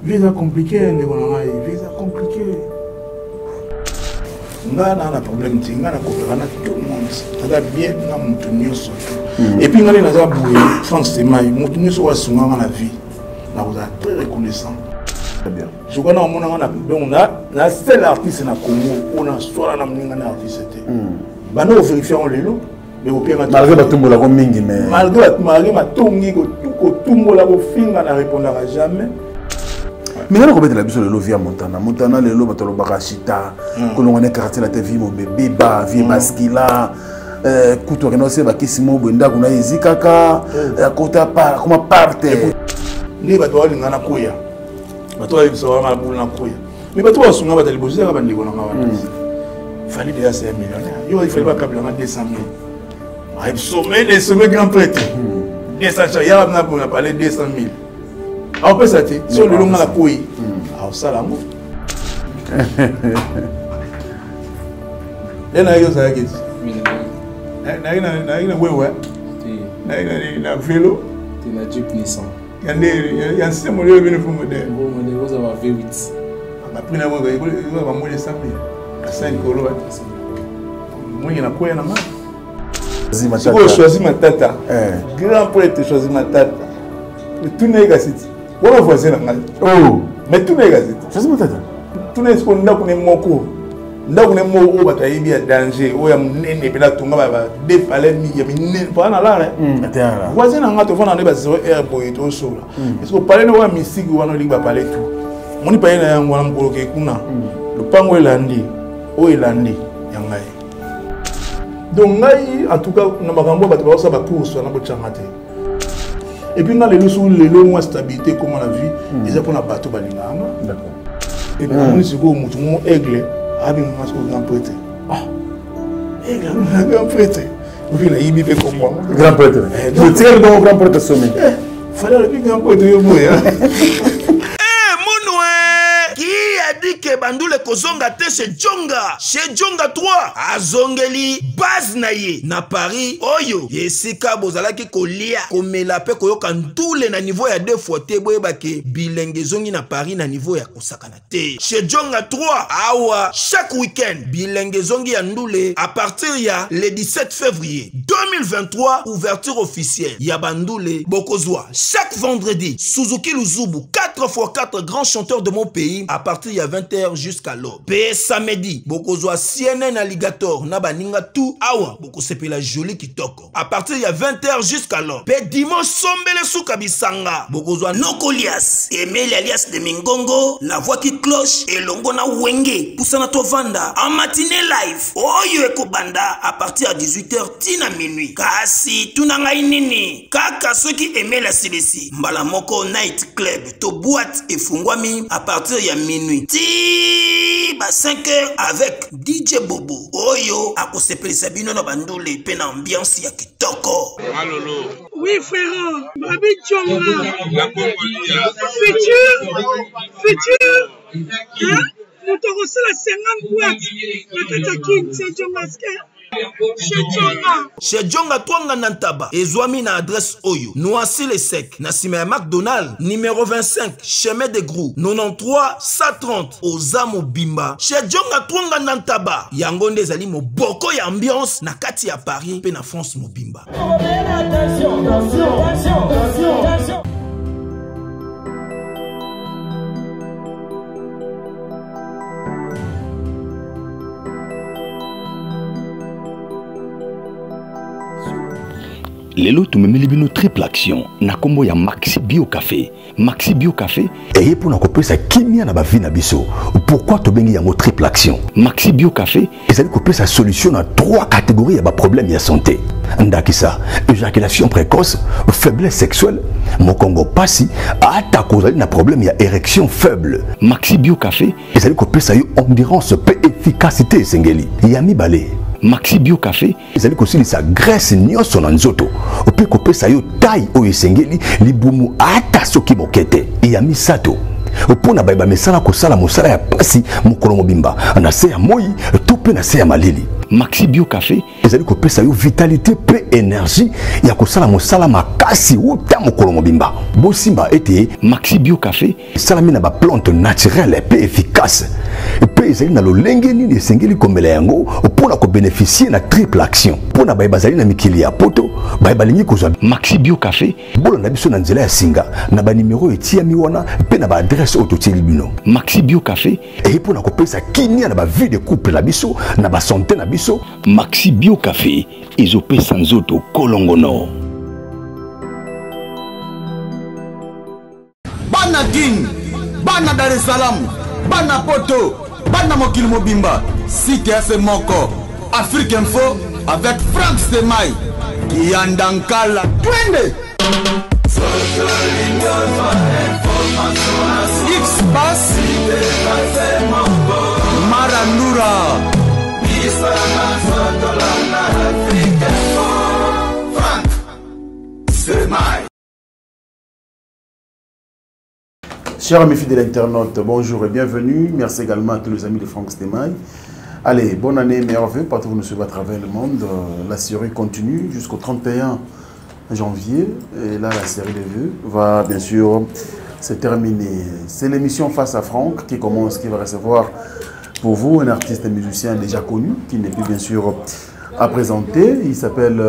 Vie eza compliqué ndeko na ngai, vie eza compliqué. Nga na na problème te, nga na kopera na tout le monde. Naza bien na moto nyonso. Hmm. Et puis nga nde naza boye, Franck Stemay, moto nyonso oyo asunga nga na vie, nakozala très reconnaissant. Très bien. Je crois na omona nga na donc na na seul artiste na Congo oyo na swala na moninga na artiste te. Hmm. Banda ko vérifier yango lelo. malgré batumbolako mingi mais malgré malgré matongi kotumbola kofinga na répondaka jamais mais nana kobetela biso lelo via montana montana lelo bato alobaka chita hmm. kolongwa na quartier la te vie mobebeba vie hmm. baskila euh, kutu akenda ose bakisi mo boye ndako na ye ezikaka hmm. akota akoma parte nde bato balinga na koya bato bayebisa wana na bulu na koya mais bato basunga bato liboso ezaka bandeko na nga wana hmm. fali déjà c'est un millionnaire yo il fallait bakabela nga 200 000 sommet des sommets grand prêtre 200 hmm. yaka na bona parler 200 000 aopesa te so lelo nga nakoyi hmm. aosala yango nde nayaki ozalaki ti nayaki na wewe nayaki na velo na jeep nissan ya nde ya nse modele bino fo modele bon modele oza ba V8 ba prix na yango eza ba moins de 100 000 asa likolo mwingi na kweya na nga sikoyo choisi matata eh. grand prêtre choisi matata tuna ye kasi ti wana voisin na ngai oh. mais tuna ye kasi ti choisi matata tuna ye sikoyo ndako ne moko ndako ne moko oyo bato ayebi ya danger oyo ya monene mpena atonga ba de palais ya minene mpo ana lara hmm, voisin na nga tovanda nde ba 0 heure boye tosola hmm. parce que palais ne oyo ya mystique wana olingi bapalais tout moni palais na yango wana mokolo ke kuna hmm. lopango elandi oyo elandi ya ngai donc ngai en tout cas na makambo bato bakosala bacourse wana botyanga te et puis nga lelo soki lelo mwa stabilité ekoma na vie hmm. eza mpona bato balingaka nga et puis namoni sikoyo motu moko aigle abenganga sikoyo grand prêtre ah aigle abenganga grand prêtre ovi nayibi mpe kombo grand prêtre eh, otikali bongo grand prêtre somi eh, fale alobi grand prêtre yo boya ke bandule kozonga te chez Djonga chez Djonga 3 azongeli base na ye na Paris oyo esika bozalaki kolia komela mpe koyoka ndule na niveau ya deux fois te boyeba ke bilenge ezongi na Paris na niveau ya kosakana te chez Djonga 3 awa chaque week-end bilenge ezongi ya ndule à partir ya le 17 février 2023 ouverture officielle ya bandule bokozwa chaque vendredi Suzuki Luzubu 4 x 4 grands chanteurs de mon pays à partir ya 20h jusqu'à l'aube pe samedi bokozwa CNN Alligator na baninga tout awa bokosepela joli kitoko à partir ya 20h jusqu'à l'aube pe dimanche sombele suka bisanga bokozwa Nokolias Emeli alias de Mingongo la voix qui cloche elongo na Wenge pusana tovanda en matinée live oyo ekobanda à partir ya 18h ti na minuit kasi tuna ngai nini kaka soki emeli asilisi mbala moko night club to boîte efungwami à partir ya minuit ti ba 5 heures avec dj bobo oyo akosepelisa bino na bandule mpe na ambiance ya kitoko Malolo. Oui frère, Babi Djonga. Futur, futur, hein? Moto akosala 50 boîte na kati ya kin, c'est Djonga Chez Djonga Twanga na Ntaba ezwami na adresse oyo Noisy le Sec na nsima ya McDonald numéro 25 chemin de Grou 93 130 oza mobimba Chez Djonga Twanga na Ntaba yango nde ezali moboko ya ambiance na kati ya Paris mpe na France mobimba. Attention, attention, attention, attention. Lelo tumemeli bino triple action na kombo ya Maxi Bio Café. Maxi Bio Café eye mpo na kopesa kimia na bavi na biso. Pourquoi tobengi yango triple action? Maxi Bio Café ezali kopesa solution na trois catégories ya baproblème ya santé. Ndakisa, éjaculation précoce, faiblesse sexuelle, mokongo pasi, ata kozali na problème ya érection faible. Maxi Bio Café ezali kopesa yo endurance mpe efficacité esengeli. Ya mibale, Maxi Bio Café ezali kosilisa graisse nyonso na nzoto mpe kopesa yo taille oyo esengeli, libumu ata soki moke te. Ya misato, mpo na baye bamesana kosala mosala ya pasi mokolo mobimba na se ya moi to mpe na se ya malili. Maxi Bio Café ezali kopesa yo vitalité mpe énergie ya kosala mosala makasi uta mokolo mobimba. Bosimba ete Maxi Bio Café esalami na baplante naturelle mpe efficace mpe ezali na lolenge nini esengeli komela yango mpo na kobeneficie na triple action. Mpo na baye bazali na mikili ya poto, baye balingi kozwa Maxi Bio Café, bolanda biso na nzela ya singa na banimero etiyami wana mpe na baadresse oyo totieli bino. Maxi Bio Café eye mpo na kopesa kimia na bavie de couple na biso, na basante na biso. Maxi Bio Café ezopesa nzoto kolongono. Bana Kin, bana Dar es Salaam, bana Poto, bana mokili mobimba, site ya se moko, Afrique Info avec Franck Stemay, Kiyanda Nkala, twende! X-Bass, Marandura. Chers amis fidèles internautes, bonjour et bienvenue. Merci également à tous les amis de Franck Stemay. Allez, bonne année, meilleurs vœux partout où vous nous suivez à travers le monde. La série continue jusqu'au 31 janvier. Et là, la série de vœux va bien sûr se terminer. C'est l'émission Face à Franck qui commence, qui va recevoir pour vous un artiste et musicien déjà connu, qui n'est plus bien sûr à présenter. Il s'appelle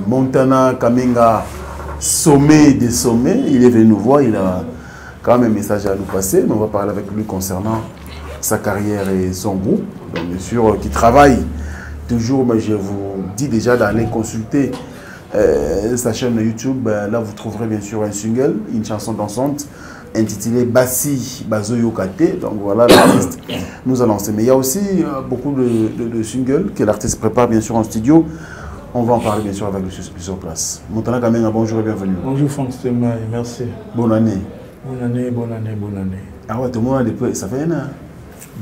Montana Kamenga, sommet des sommets. Il est venu nous voir, il a quand même un message à nous passer, mais on va parler avec lui concernant sa carrière et son groupe. Donc bien sûr, qui travaille toujours, mais je vous dis déjà d'aller consulter sa chaîne YouTube. Là, vous trouverez bien sûr un single, une chanson dansante intitulée Bassi Bazoyo Kate. Donc voilà, l'artiste nous a lancé. Mais il y a aussi beaucoup de singles que l'artiste prépare bien sûr en studio. On va en parler bien sûr avec le sur place. Montana Kamenga, bonjour et bienvenue. Bonjour Franck Stemay, merci. Bonne année. Bonne année, bonne année, bonne année. Ah ouais, tout le monde a depuis, ça fait un an.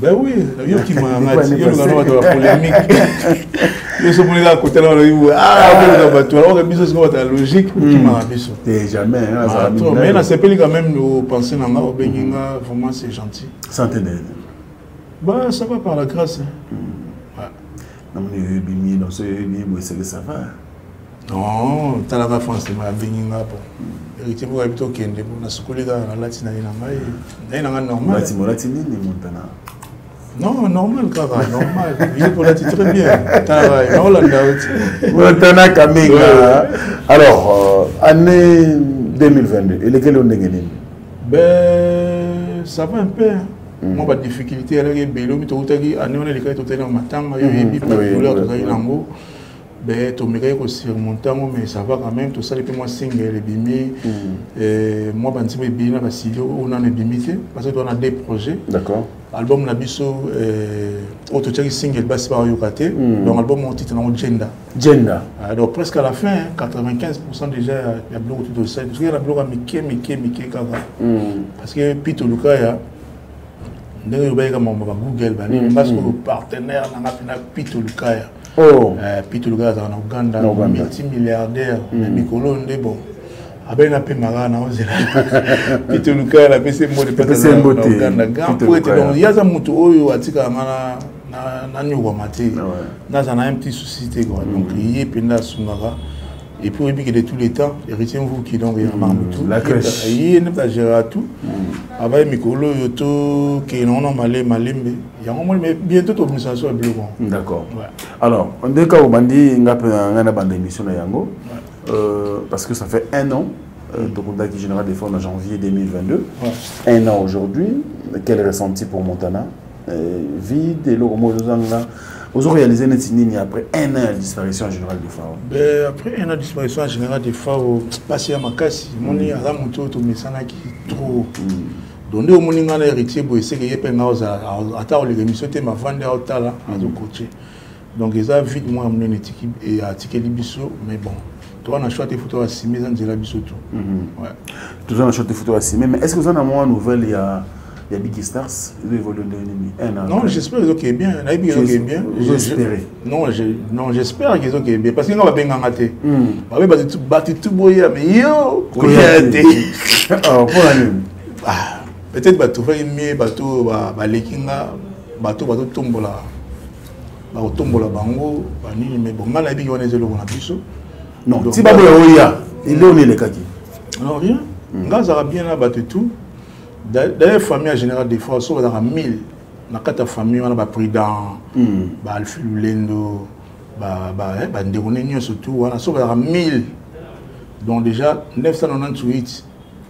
Ben oui, yo qui m'a dit, yo qui m'a polémique. Yo so moni la côté là, yo ah, yo bato, alors que biso siko ta logique qui m'a biso. T'es jamais hein, ça ah, mais na sepeli quand même nous penser na nga obenginga, vraiment c'est gentil. Santé net. Bah ça va par la grâce. Hein. Ouais. Non mais bimi non c'est bimi moi c'est que ça va. Non, talaka France ma benginga bon. Héritier pour habiter au Kende, bon na sukoli ka na lati na ina ngai, na ina normal. Lati mo lati nini Montana? Non, normal kaka, normal. Il est pour lati très bien. Talaka, na Hollande Montana Kamenga. Alors, année 2022, et lesquelles on ndenge Ben ça va un peu. Hein. Moi ba difficulté elle est belo mi tokutaki année on est les totali na matanga yo yebi pas douleur tozali nango. Ben, tomekaki kosurmonter yango, mais ça va quand même. Tosali mpe mwa single ebimi, mwa banzembo ebimi na basili oyo nano ebimi te, parce que toza na deux projets. D'accord. Album na biso oyo totiaki single basi bayoka te. Donc album oyo titre nango Gender. Gender. Donc presque à la fin, hein, 95% déjà ya biloko to tosali. Parce que ya biloko ya mike mike mike kaka. Parce que Pito Lukaya ndenge obayeka makambo ba Google banini, parce que partenaire nanga mpena Pito Lukaya. Oh. Pito Lukaya azalaka na Uganda, multimilliardaire na mikolo nde bon abe na pemaka na ozela Pito Lukaya napesi mbote na Uganda grand poète. Donc ye aza moto oyo atikaka nga na nyokwama te, naza na un petit souci te quoi. Donc ye mpenza asungaka. Et puis oyebi que de tous les temps héritier Mvuki, donc ya makambo tout ye nde agérera tout. Abaye mikolo oyo tokende nango na malembe yango moni, mais bientôt tobimisa so ya biloko. D'accord. Alors ndeka obandi nga mpe ngai na banda émission na yango, parce que ça fait un an tokundaki Général Defao en janvier 2022. Un an aujourd'hui, quel ressenti pour Montana? Vide eloko moko ezozanga ozo réaliser neti nini après un an ya disparition Général Defao? Ben, après un an disparition ya Général Defao, mpasi ya makasi. Omoni aza moto oyo tomesanaki trop. Donc nde omoni ngai na héritier boye, eseke ye mpe ngai ozala ata oleka émission te, mavandi aotala azocoache. Donc eza vide mwa ya monene atikeli biso, mais bon toza na choix te, faut toasime, eza nzela biso tout. Toza na choix te, faut toasime. Mais est ce que oza na mwa nouvelle ya Big Stars? Ils ont évolué un an. Non, j'espère qu'ils ont bien. Nayebi qu'ils ont bien. J'espère. Non, non, j'espère qu'ils ont bien. Parce que nga babenganga te. Babe batu tu boya mais yo koya te. Ah, pour la nini? Ah, Peut-être batrouvaki mie bato oyo baleki nga, bato bazotombola, bakotombola bango banini, mais bon, ngai nayebiki wana eza eloko na biso. Non, ti baboya oya eloko elekaki. Non, rien. Nga azalaka bien na bato et tout. D'ailleurs, famille ya général, des fois so bazalaka 1000 na kati ya famille wana, baprudent, baalfi lulendo, bandeko ne nyonso tout wana, so bazalaka 1000, donc déjà 998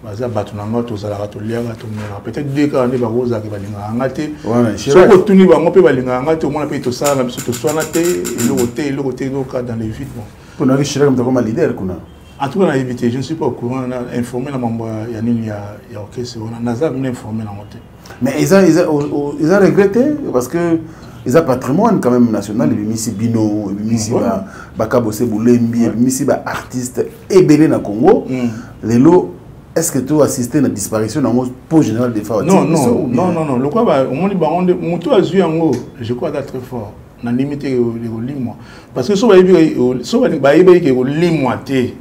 baza bato na nga, tozalaka, toliaka, tomelaka. Peut-être deux kaka nde bakozalaka balingaka nga te. Soki otuni bango mpe balingaka nga te, omona mpe tosala na biso, toswana te, eloko te, eloko te, eloko dans les vides, bon. Mpona Chirac moto akoma leader kuna? En tout cas, nayebi te, je ne suis pas au courant, informé na mambo ya nini ya orchestre wana, naza bino informé nango te. Mais eza regretté parce que eza patrimoine quand même national. Ebimisi bino, ebimisi bakabose bulembi, ebimisi baartiste ebele na Congo. Lelo, est-ce que to assister na disparition nango po général Defao? Non, non, non, non, non. Lokwa omoni bango nde moto azwi yango, je crois aza très fort. Nandimi te ekolimwa, parce que so bayebi, so bayebaki ke ekolimwa te,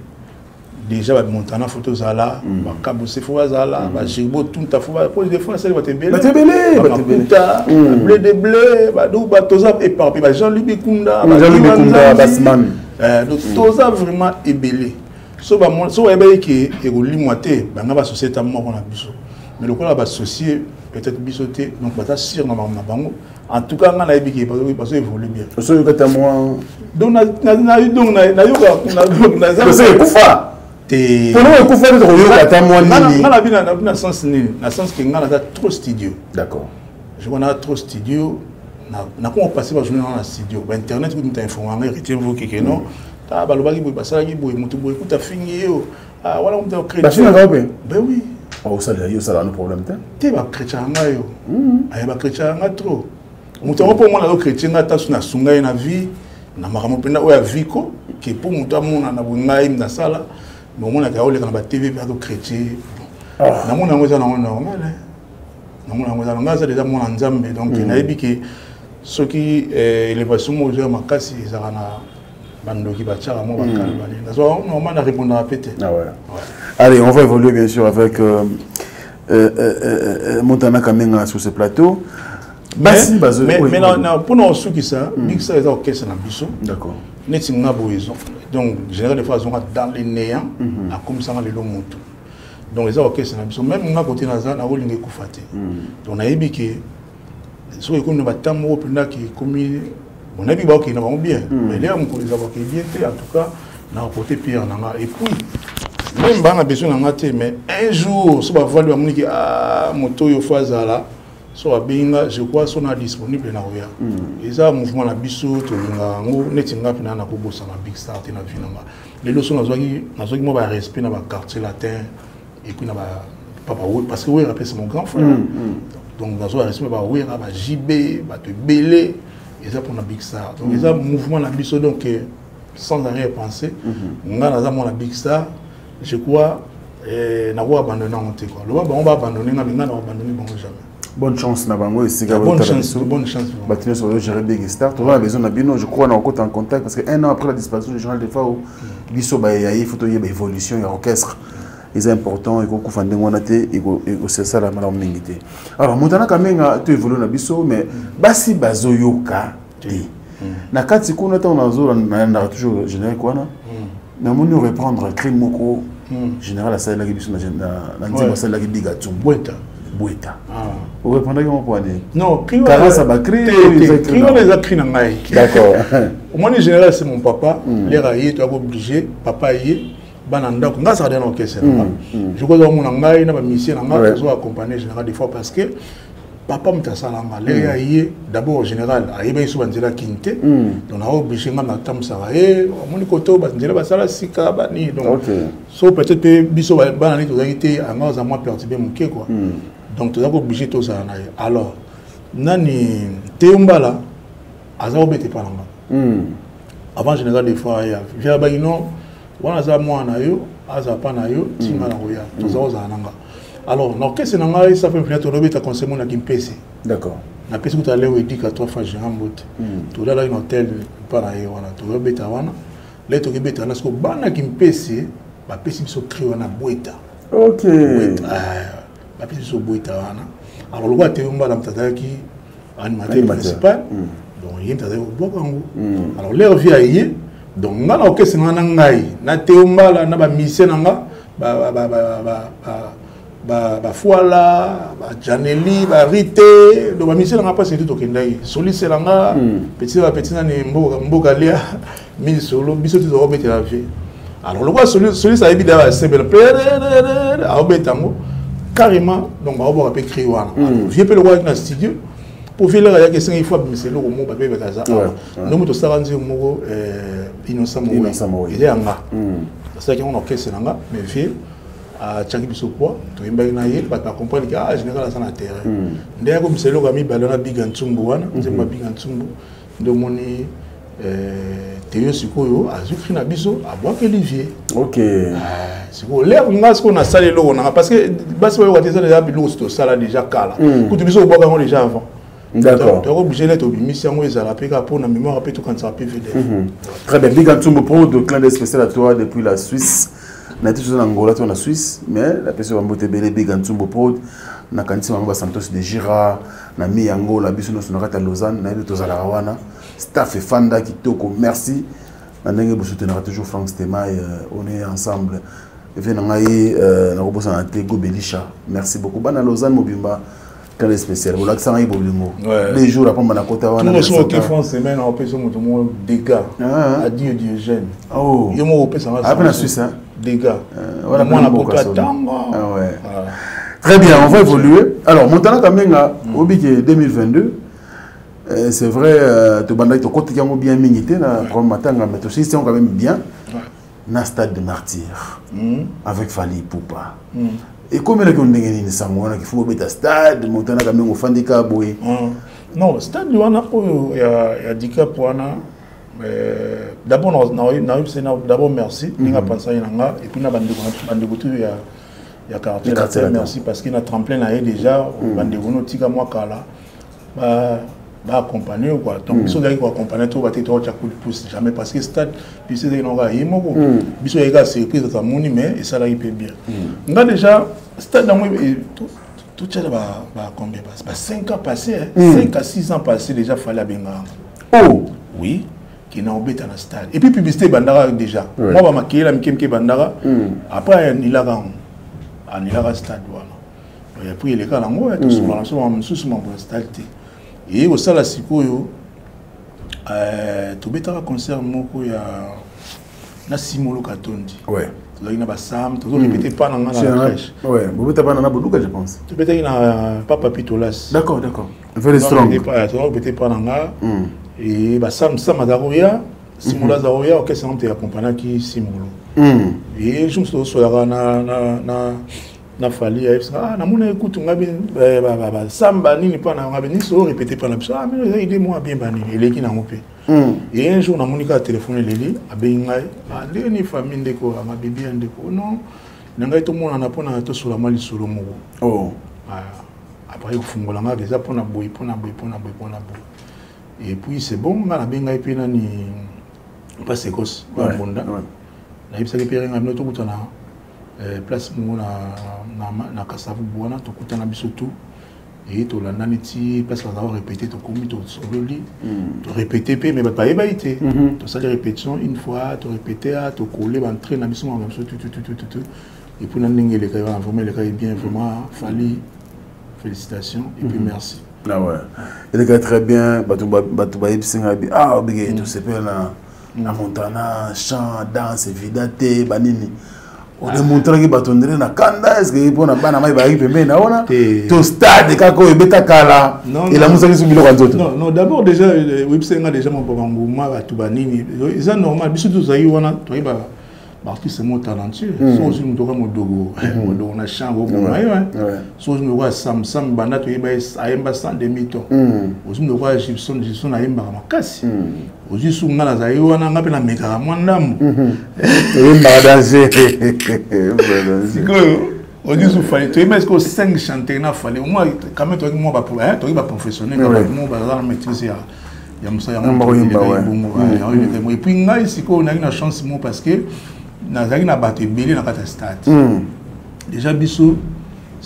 déjà bamontana fo tozala, bakabose fo bazala, bagirbo tunta fo, po des fois asali bato ebele. Bato ebele. Bamakuta, blé de blé, donc toza éparpillé, ba Jean Louis Bikunda, Basman. Donc toza vraiment ebele. So bayebaki ke ekolimwa te, banga basociété moko na biso, mais lokola basocié peut-être biso te, donc baza sûr na makambo na bango. En tout cas, nga nayebi ke bazo évolue bien. Osoyoka ta mwa Donc nayoka naza ekufa te. Mpona ekufa te, tokoyoka ata mwa nini? Nga nabi na sens nini? Na sens ke nga naza trop studio. Je crois naza trop studio, nakoma passe bajournée nanga na studio, bainternet kutu moto informe nga, héritier voki ke non, ta balobaki boye, basalaki boye, moto boye kuta fingi yo wana moto chrétien. Bafingaka mpe? Ben oui. Osalela yo, osala no problème te. Te, bachrétien yanga yo, aye bachrétien yanga trop. Moto yango mpo omona azochrétien nga, ata so nasunga ye na vie na makambo mpenza oyo ya vie ko ke mpo moto amona na boye ngai nasala, mais omonaka aoleka na batv mpe azochrétien. Namona yango eza nango normal, namona yango eza ngai aza déjà mwana Nzambe, donc nayebi ke soki élévation moko ezoya makasi, ezalaka na bandoki batiaka mwa bakala bani, nazwa normal, na répondaka pe te. Ah ouais. Allez, on va évoluer bien sûr avec Montana Kamenga sur ce plateau. Basi bazo mais, oui, mais na mpona osukisa, Big Star eza orchestre na biso. Neti nga boye, donc général des fois azonga dans le néant, akomisanga lelo motu, donc eza orchestre na biso. Même nga kote naza, nakolinga ekufa te. Donc nayebi ke soki ekomi na batemps moko mpenza ke ekomi, bon, nayebi bakokende na bango bien, mais lera mokolo eza bakokende bien te. En tout cas, nakoporte pierre na nga et puis même baa na besoin na nga te, mais un jour so bavandi, bamoni ke ah, moto oyo fo azala, so babengi nga, je crois so na disponible na koya. Eza mouvement na biso, tolingaka yango. Neti nga mpena nakobosana Big Star te na vie na nga. Lelo so nazwaki mwa barespect na baquartier latin et puis na ba papa, parce que Wera c'est mon grand frère. Donc nazwa respect ba Wera, ba JB, bato ebele, eza mpona Big Star. Donc eza mouvement na biso, donc sans arrière pensée, nga naza mwana Big Star, je crois nako abandonne yango te quoi. Loba bango baabandonne nga, mais nga na abandonne bango jamais. Bonne chance na bango esika. Bonne chance, bonne chance. Bato nyonso bazogérer Big Star, toza na besoin na bino. Je crois na okota en contact parce que un an après la disparition du général Defao, biso bayeya ye, faut toyeba évolution ya orchestre, eza important. Ekokufa ndenge wana te, ekosala malamu mingi te. Alors Montana Kamenga, to évolue na biso, mais basi bazoyoka te na kati kuna. Ntango nazolandaka toujours générique wana, namoni reprendre cri moko général asalelaki biso na nzembo, asalelaki Biga Tumbu. Bweta. Bweta, oreprendaki yango mpo ani? Non. Karasa bacri. Cri wana eza cri na ngai. Omoni, général c'est mon papa. Lere aye, toyaka obligé, papa aye, bana ndako, nga azalaka na orchestre na nga, je crois omona ngai na bamusicien na nga, tozo accompagner général des fois parce que papa moto asala nga. Lere aye, d'abord général ayebaki so banzela kini te, donc naa obligé nga natambusaka ye, omoni koto banzela basala sika bani. Donc so peut-être mpe biso bana nini tozalaki te, anga aza mwa perturbé moke quoi, donc tozalaki obligé tozala na ye. Alors nani Teyombala aza kobeta epa na nga avant général des fois aya, via baki non, wana aza mwana na yo, aza pa na yo, tinga na koya, toza kozala na nga. Alors na orchestre na ngai, safa mpena tolobeta conseil mo na Kimpese. Napesi kuta leo edika trois fois gérant mbote, tolalaki na hotel mpa na ye wana, tozobeta wana le tokibeta wana. Siko bana Kimpese bapesi biso cri wana, bweta. Bapesi biso bweta wana. Alors lokola Théo Mbala moto azalaki animateur principal, donc ye moto azalaki kobwaka yango. Alors leur vie aye, donc nga na orchestre nga na ngai na Théo Mbala na bamusicien na nga bafuala, bajaneli, barite, donc bamusicien na nga mpasi etu tokendaki solisela nga petit bapeti nani mboka lia mini solo biso ti tokobetela vie. Alors lokola soliste ayebi da basebela aobeta yango carrément, donc baobwaka mpe cri wana. Vie mpe lokola na studio po vie laka yaki esengi fo abimisa eloko moko babebeka aza awa. Ndongo tosala nzembo moko Innocent Mowei, eza yanga, asalaki yango na orchestre na nga, mais vie atiaki biso poids, toyembaki na ye, bato bacomprendre ke ah, général aza na terrain. Nde akomisa eloko ya mibale wana Biga Ntsumbu wana, nzembo ya Biga Ntsumbu. Nde omoni Teyo sikoyo azwi cri na biso, abwakeli vie. Sikoyo lere nga sikoyo nasali eloko nanga, parce que basi bayoka te, eza deja biloko si tosala déjà kala. Kutu biso kobwaka yango déjà avant. D'accord. Donc, obligé d'être obimisi yango ezala mpe kaka mpo na mémoire mpe tokanisaka mpe VDF. Très bien. Big Antumbo Pro de clin d'œil spécial à toi depuis la Suisse. Na toujours na Angola, toi na Suisse, mais la personne va mbote belé Big Antumbo Pro. Na kanisi bango ba Santos de Gira, na mi Angola, biso nyonso na kati ya Lausanne, na yebi tozalaka wana. Staff efanda kitoko, merci. Na ndenge bosoutenaka toujours Franck Stemay, on est ensemble. Efe na ngai nakobosana te Gobelisha. Merci beaucoup. Bana Lausanne mobimba, clin spécial. Bolakisa ngai bolingo. 2 jours après na kota wana. Tout soki oke France semaine, opesa moto moko dégâts. Adieu Diogène. Oh. Yo moko opesa nga. Après na Suisse, hein. Dégâts. Voilà, mwana poto atanga. Ah ouais. Très bien, on va évoluer. Alors, Montana Kamenga, Obike 2022, c'est vrai, tobandaki tokotaki yango bien mingi te na problème matanga, mais tosilisi yango quand même bien. Na stade de Martyr, avec Fally Ipupa. Ekomelaki yo ndenge nini sango wana qu'il faut bobeta stade? Montana Kamenga ofandi kaka boye. Non, stade wana oyo ya Dicap wana, d'abord nayebisi d'abord merci ndenge apansaki na nga et puis na bandeko tu ya quartier latin, merci parce que na tremplin na ye déjà bandeko no tika mwa kala baaccompagner quoi. Donc biso ozalaki koaccompagner to bate tootya coup de pouce jamais, parce que stade biso ezalaki nango ye moko, biso oyaki kaka surprise tamoni, mais esalaki mpe bien. Nga déjà stade yango totiala ba combien, ba 5 ans passé, 5 à 6 ans passé déjà, Fally abengaka. Oh. Oui, kena obeta na stade et puis publicité ebandaka déjà, mwa bamakeyela mike mike ebandaka. Après anilaka yango, anilaka stade wana, et puis eleka nango tosola na so mosusu mambo ya stade te. Eye kosala sikoyo tobetaka concert moko ya na Simolo Katondi. Tozalaki na basam, tozorépété pa na nga na crèche. Bobeta pa na Boduka, je pense. Tobetaki na Papa Pitolas. D'accord, very strong. Tozorépété pa na nga e basam, sam aza koya, Simolo aza koya, orchestre yango te accompagnaki Simolo. E jour mosusu tozosolaka na Fally, ayebisaka ah, namona ekutu nga basamba nini mpa na nga nisi orépété mpa na biso. Ah, mino eza idée moko bien, banini eleki nango mpe. Et un jour namoni kaka telefone eleli, abengi ngai: ah, ndenge nini famille, ndeko anga bibi ya ndeko non na ngai, tomonana mpona tosola mwa lisolo moko. Après kofungola nga eza mpona boye, mpona boye, mpona boye, mpona boye, et puis c'est bon. Nga nabengai mpe nani, Mpasi Ekos Mbonda, nayebisaki mpe nga bino tokutana place moko na Kasavubu wana, tokutana biso tout e tolandani ti place baza korépété. Tokomi, tosololi, torépété mpe, mais bato bayebaki te. Tosali répétition une fois, torépété a tokole baentrée na biso, makambo biso tututututu, et puis na ndenge elekaki wana, vraiment elekaki bien. Vraiment Fally, félicitations et puis merci. Ah ouais, elekaki très bien. Bato bayebisi ngai bi ah obike tosepela na Montana, chant, danse, vida te banini odemontraki bato ndenge na kanda. Eske mpona bana mai bayaki pembeni na wana to stade kaka oyo ebeta kala elamusaki so biloko ya nzoto? Non, non, d'abord déjà oyebisaki nga déjà mwa banguma bato banini, eza normal. Biso tozali wana, toyei baartiste mo talentueux. So ozwi moto oka modogo, modogo na chambre oboma ye. So ozwi moto oka Sam, Sam banda toyeba ayemba sans demi ton. Ozwi moto oka Gibson, Gibson ayembaka makasi. Ozwi su nga nazali wana, nga mpe namekaka mwa ndambo. Oyembaka danse. Sikoyo ozwi su Fally, toyeba sikoyo 5 chanteur na Fally, au moins quand même toyaki mwa toyaki baprofessionnel mo baza na maîtrise ya mosala yango bongo. Et puis ngai sikoyo nayaki na chance mo parce que nazalaki na bato ebele na kati ya stade. Déjà biso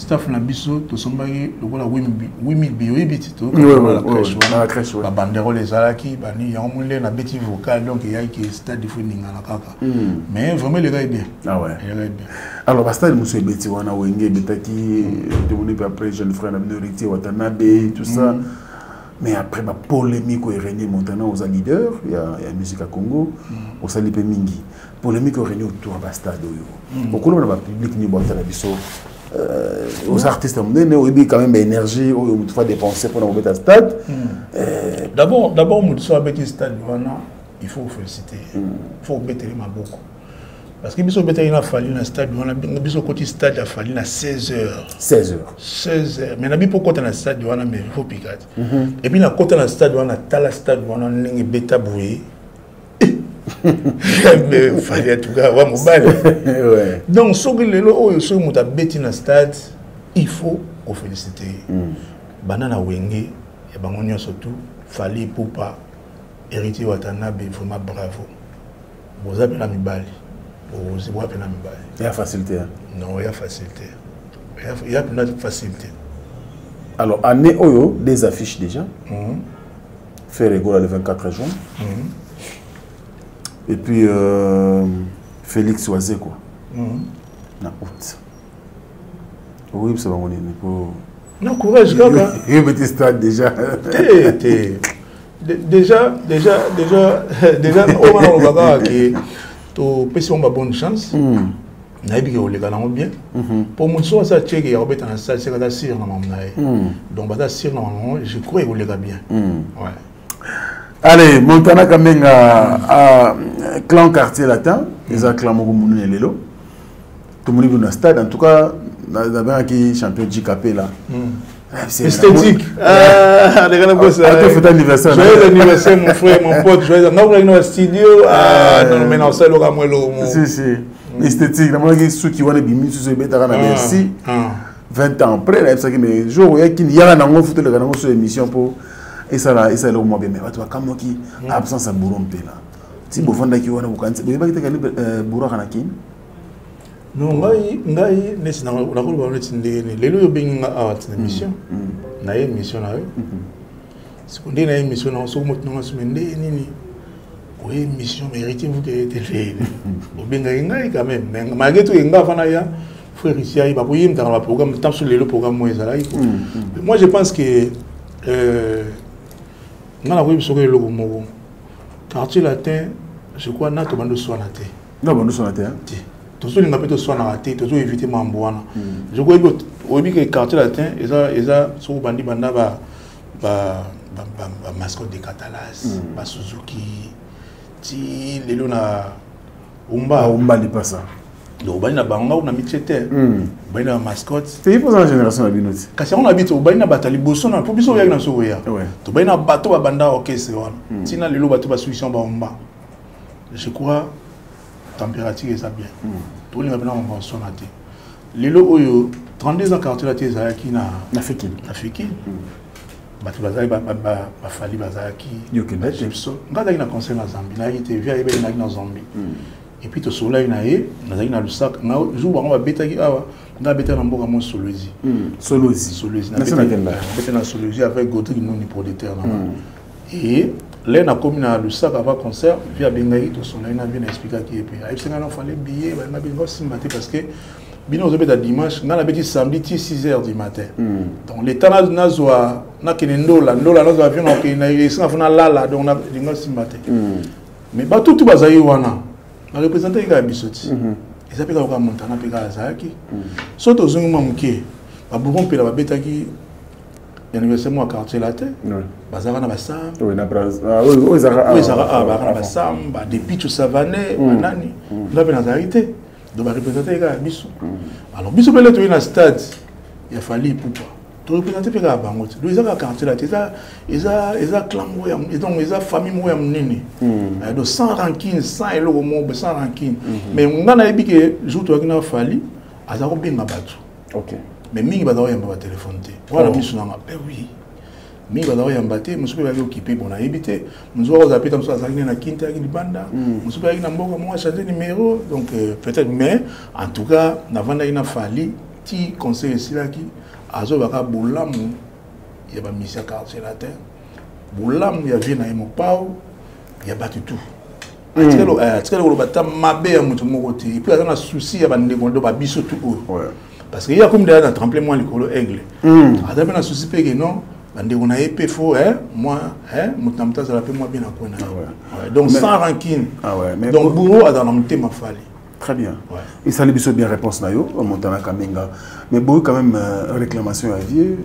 Staff na biso tosombaki lokola 8000 billets, oyebi ti tokana babanderole ezalaki bani yango moni ndenge nabeti vocal, donc eyaki ke stade ifo eningana kaka, mais vraiment elekaki bien. Ah ouais. Elekaki bien. Alors bastade mosusu ebeti wana, Wenge ebetaki, tomoni mpe après jeune frère na bino Héritier Watanabe, tout ça. Mais après bapolémique oyo erégné, Montana oza leader ya musique ya Congo, osali mpe mingi. Polémique oyo erégné autour ya bastade oyo, okoloba na bapublic nini baotala biso? Oza artiste ya monene, oyebi quand même baénergie oyo motu fa dépenser mpona kobeta stade. D'abord, motu so abeti stade wana, il faut féliciter, il faut obetele maboko, parce que biso obetaki na Fally na stade wana. Biso okoti stade ya Fally na 16 heures. 16 heures. 16 heures, mais nabi mpo okota na stade wana, mais il faut pika te. Et puis nakota na stade wana, tala stade wana ndenge ebeta boye, mais Fally, en tout cas, wa mobali. Donc soki lelo oyo, soki moto abeti na stade, il faut koféliciter ye. Banda na Wenge ya bango nyonso, tout Fally Ipupa, Héritier Watanabe, vraiment bravo, boza mpena mibali, boza mpena mibali. Ya facilité, hein? Non, ya facilité, ya mpena facilité. Alors année oyo, des affiches déjà. Ferre Gola le 24 juin et puis Félix Wazekwa na août. Oyebisa bango nini po? Non, courage kaka. Yebeti stade déjà. Te te, déjà oyo wana oloba kaka ke topesi bango babonne chance. Nayebi ke koleka nango bien, po motu soki aza tieke ya kobeta na stade, seka aza sire na mamu na ye, donc baza sire na mamu. Je crois ekoleka bien, ouais. Allez, Montana Kamenga, clan Quartier Latin, eza clan moko monene lelo. Tomoni bino na stade, en tout cas, nabengaki champion JKP là. Esthétique. Ah, fête anniversaire. Joyeux anniversaire, mon frère, mon pote. Joyeux. Nga dans le studio. Ah, non, mais non, ça, le gars, moi, le Si, si. Esthétique. Namonaki suki wana ebimi susu ebetaka na Bercy. 20 ans après, nayebisaki, mais jour oyaki yaka nango futoleka nango so émission mpo esala esala eloko mwa bien. Mais bato bakamwaki absence ya Bouro Mpela. Ti bovandaki wana, bokanisi boyebaki te kani Bouro aka na Kini? Non, ngai neti nakoloba neti ndenge nini lelo oyo obengi nga awa tina mission na ye, mission na yo siko ndenge na ye mission nango, soki moto nanga somi ndenge nini oye mission, mais Héritier mvuka ye te. Lele obengaki ngai quand même, mais malgré tout nga afana ya frère ici ayeba po ye mutaka na baprogramme tant so lelo programme moko ezalaki. Moi, je pense que nga nakoyebi soki eloko moko, Quartier Latin, je crois na tobandi oswana te. Non, bandi oswana te. Te, tozolinga mpe toswanaka te, tozoevite mambo wana. Je crois oyebi ke Quartier Latin eza soki obandi banda ba bamascotte de Catalas, basuzuki, ti lelo na Umba. Umba lipasa. Donc obandi na bango na mitie te, obandi na bamascotte. Te, mpoza na génération na bino ti. Kasi yango na biso, obandi na bato ya liboso na mpo biso oyaki na biso koya, tobandi na bato babanda orchestre wana ntina lelo bato basukisi yango baumba. Je crois température eza bien, tolinga mpena mambo osona te. Lelo oyo 32 ans Quartier Latin ezalaki na na Fikine. Na Fikine, bato bazali baFally bazalaki biso. Nga azalaki na concert na Zambie, nayaki te, vi ayebaki nayaki na Zambie. Et puis tosololaki na ye, nazalaki na Lusaka jour bango babetaki awa. Nga abetaki na mboka mo Solwezi. Solwezi. Solwezi, nabetaki na Solwezi avec Godric Noni, producteur nanga. Et le nakomi na Lusaka avant concert, vi abengaki, tosololaki na vi, na expliquaki ye mpe ayebisi ngai nafale billet balinga benga osimba te, parce que bino ozobeta dimanche, ngai nabeti samedi ti 6 heures du matin. Donc le temps nazwa nakende Ndola, Ndola nazwa avion, nakende esinga fo nalala, donc linga osimba te. Mais bato tu bazali wana bareprésentaki kaka biso ti eza mpe kaka Montana mpe kaka azalaki. So tozongi mwa moke, baBouro Mpela babetaki anniversaire mwa Quartier Latin, bazalaka na basam oyo ezalaka. Awa bazalaka na basam badepicho Savane banani, nga mpe nazalaki te, donc bareprésente kaka biso. Alors biso mpe le toyi na stade ya Fally Ipupa, toreprésente mpe kaka bango te. Donc eza kaka Quartier Latin, eza clan moko, donc eza famille moko ya monene, donc sans rancune, sans eloko moko, sans rancune. Mais nga nayebi ke jour toyaki na Fally, aza kobenga bato, mais mingi baza koyamba batelefone te wana. Miso nanga, ben oui, mingi baza koyamba te. Mosusu mpe bayaki okipe, bon, nayebi te. Mosusu akozala mpe ta mosusu azalaki nde na Kinta, ayaki libanda, mosusu mpe ayaki na mboka moko, achange numéro, donc peut-être. Mais en tout cas navandaki na Fally. Ti conseil esilaki, azobaka bolamu ya ba musiciens quartier latin, bolamu ya vie na ye Mopao, ya bato tout. Atikali koloba ata mabe ya moto moko te. Et puis aza na souci ya bandeko ndo babiso tout oyo. Parce que ye akomi deja na tremplin mwa likolo aigle. Aza mpe na souci mpe ke non, bandeko na ye mpe fo mwa moto na moto azala mpe mwa bien na coin na ye. Donc sans rancune. Donc bourreau azala na motema Fally. Très bien. Ouais. Et ça, les bien réponse na yo, Montana Kamenga. Mais bon, quand même, réclamation à vieux,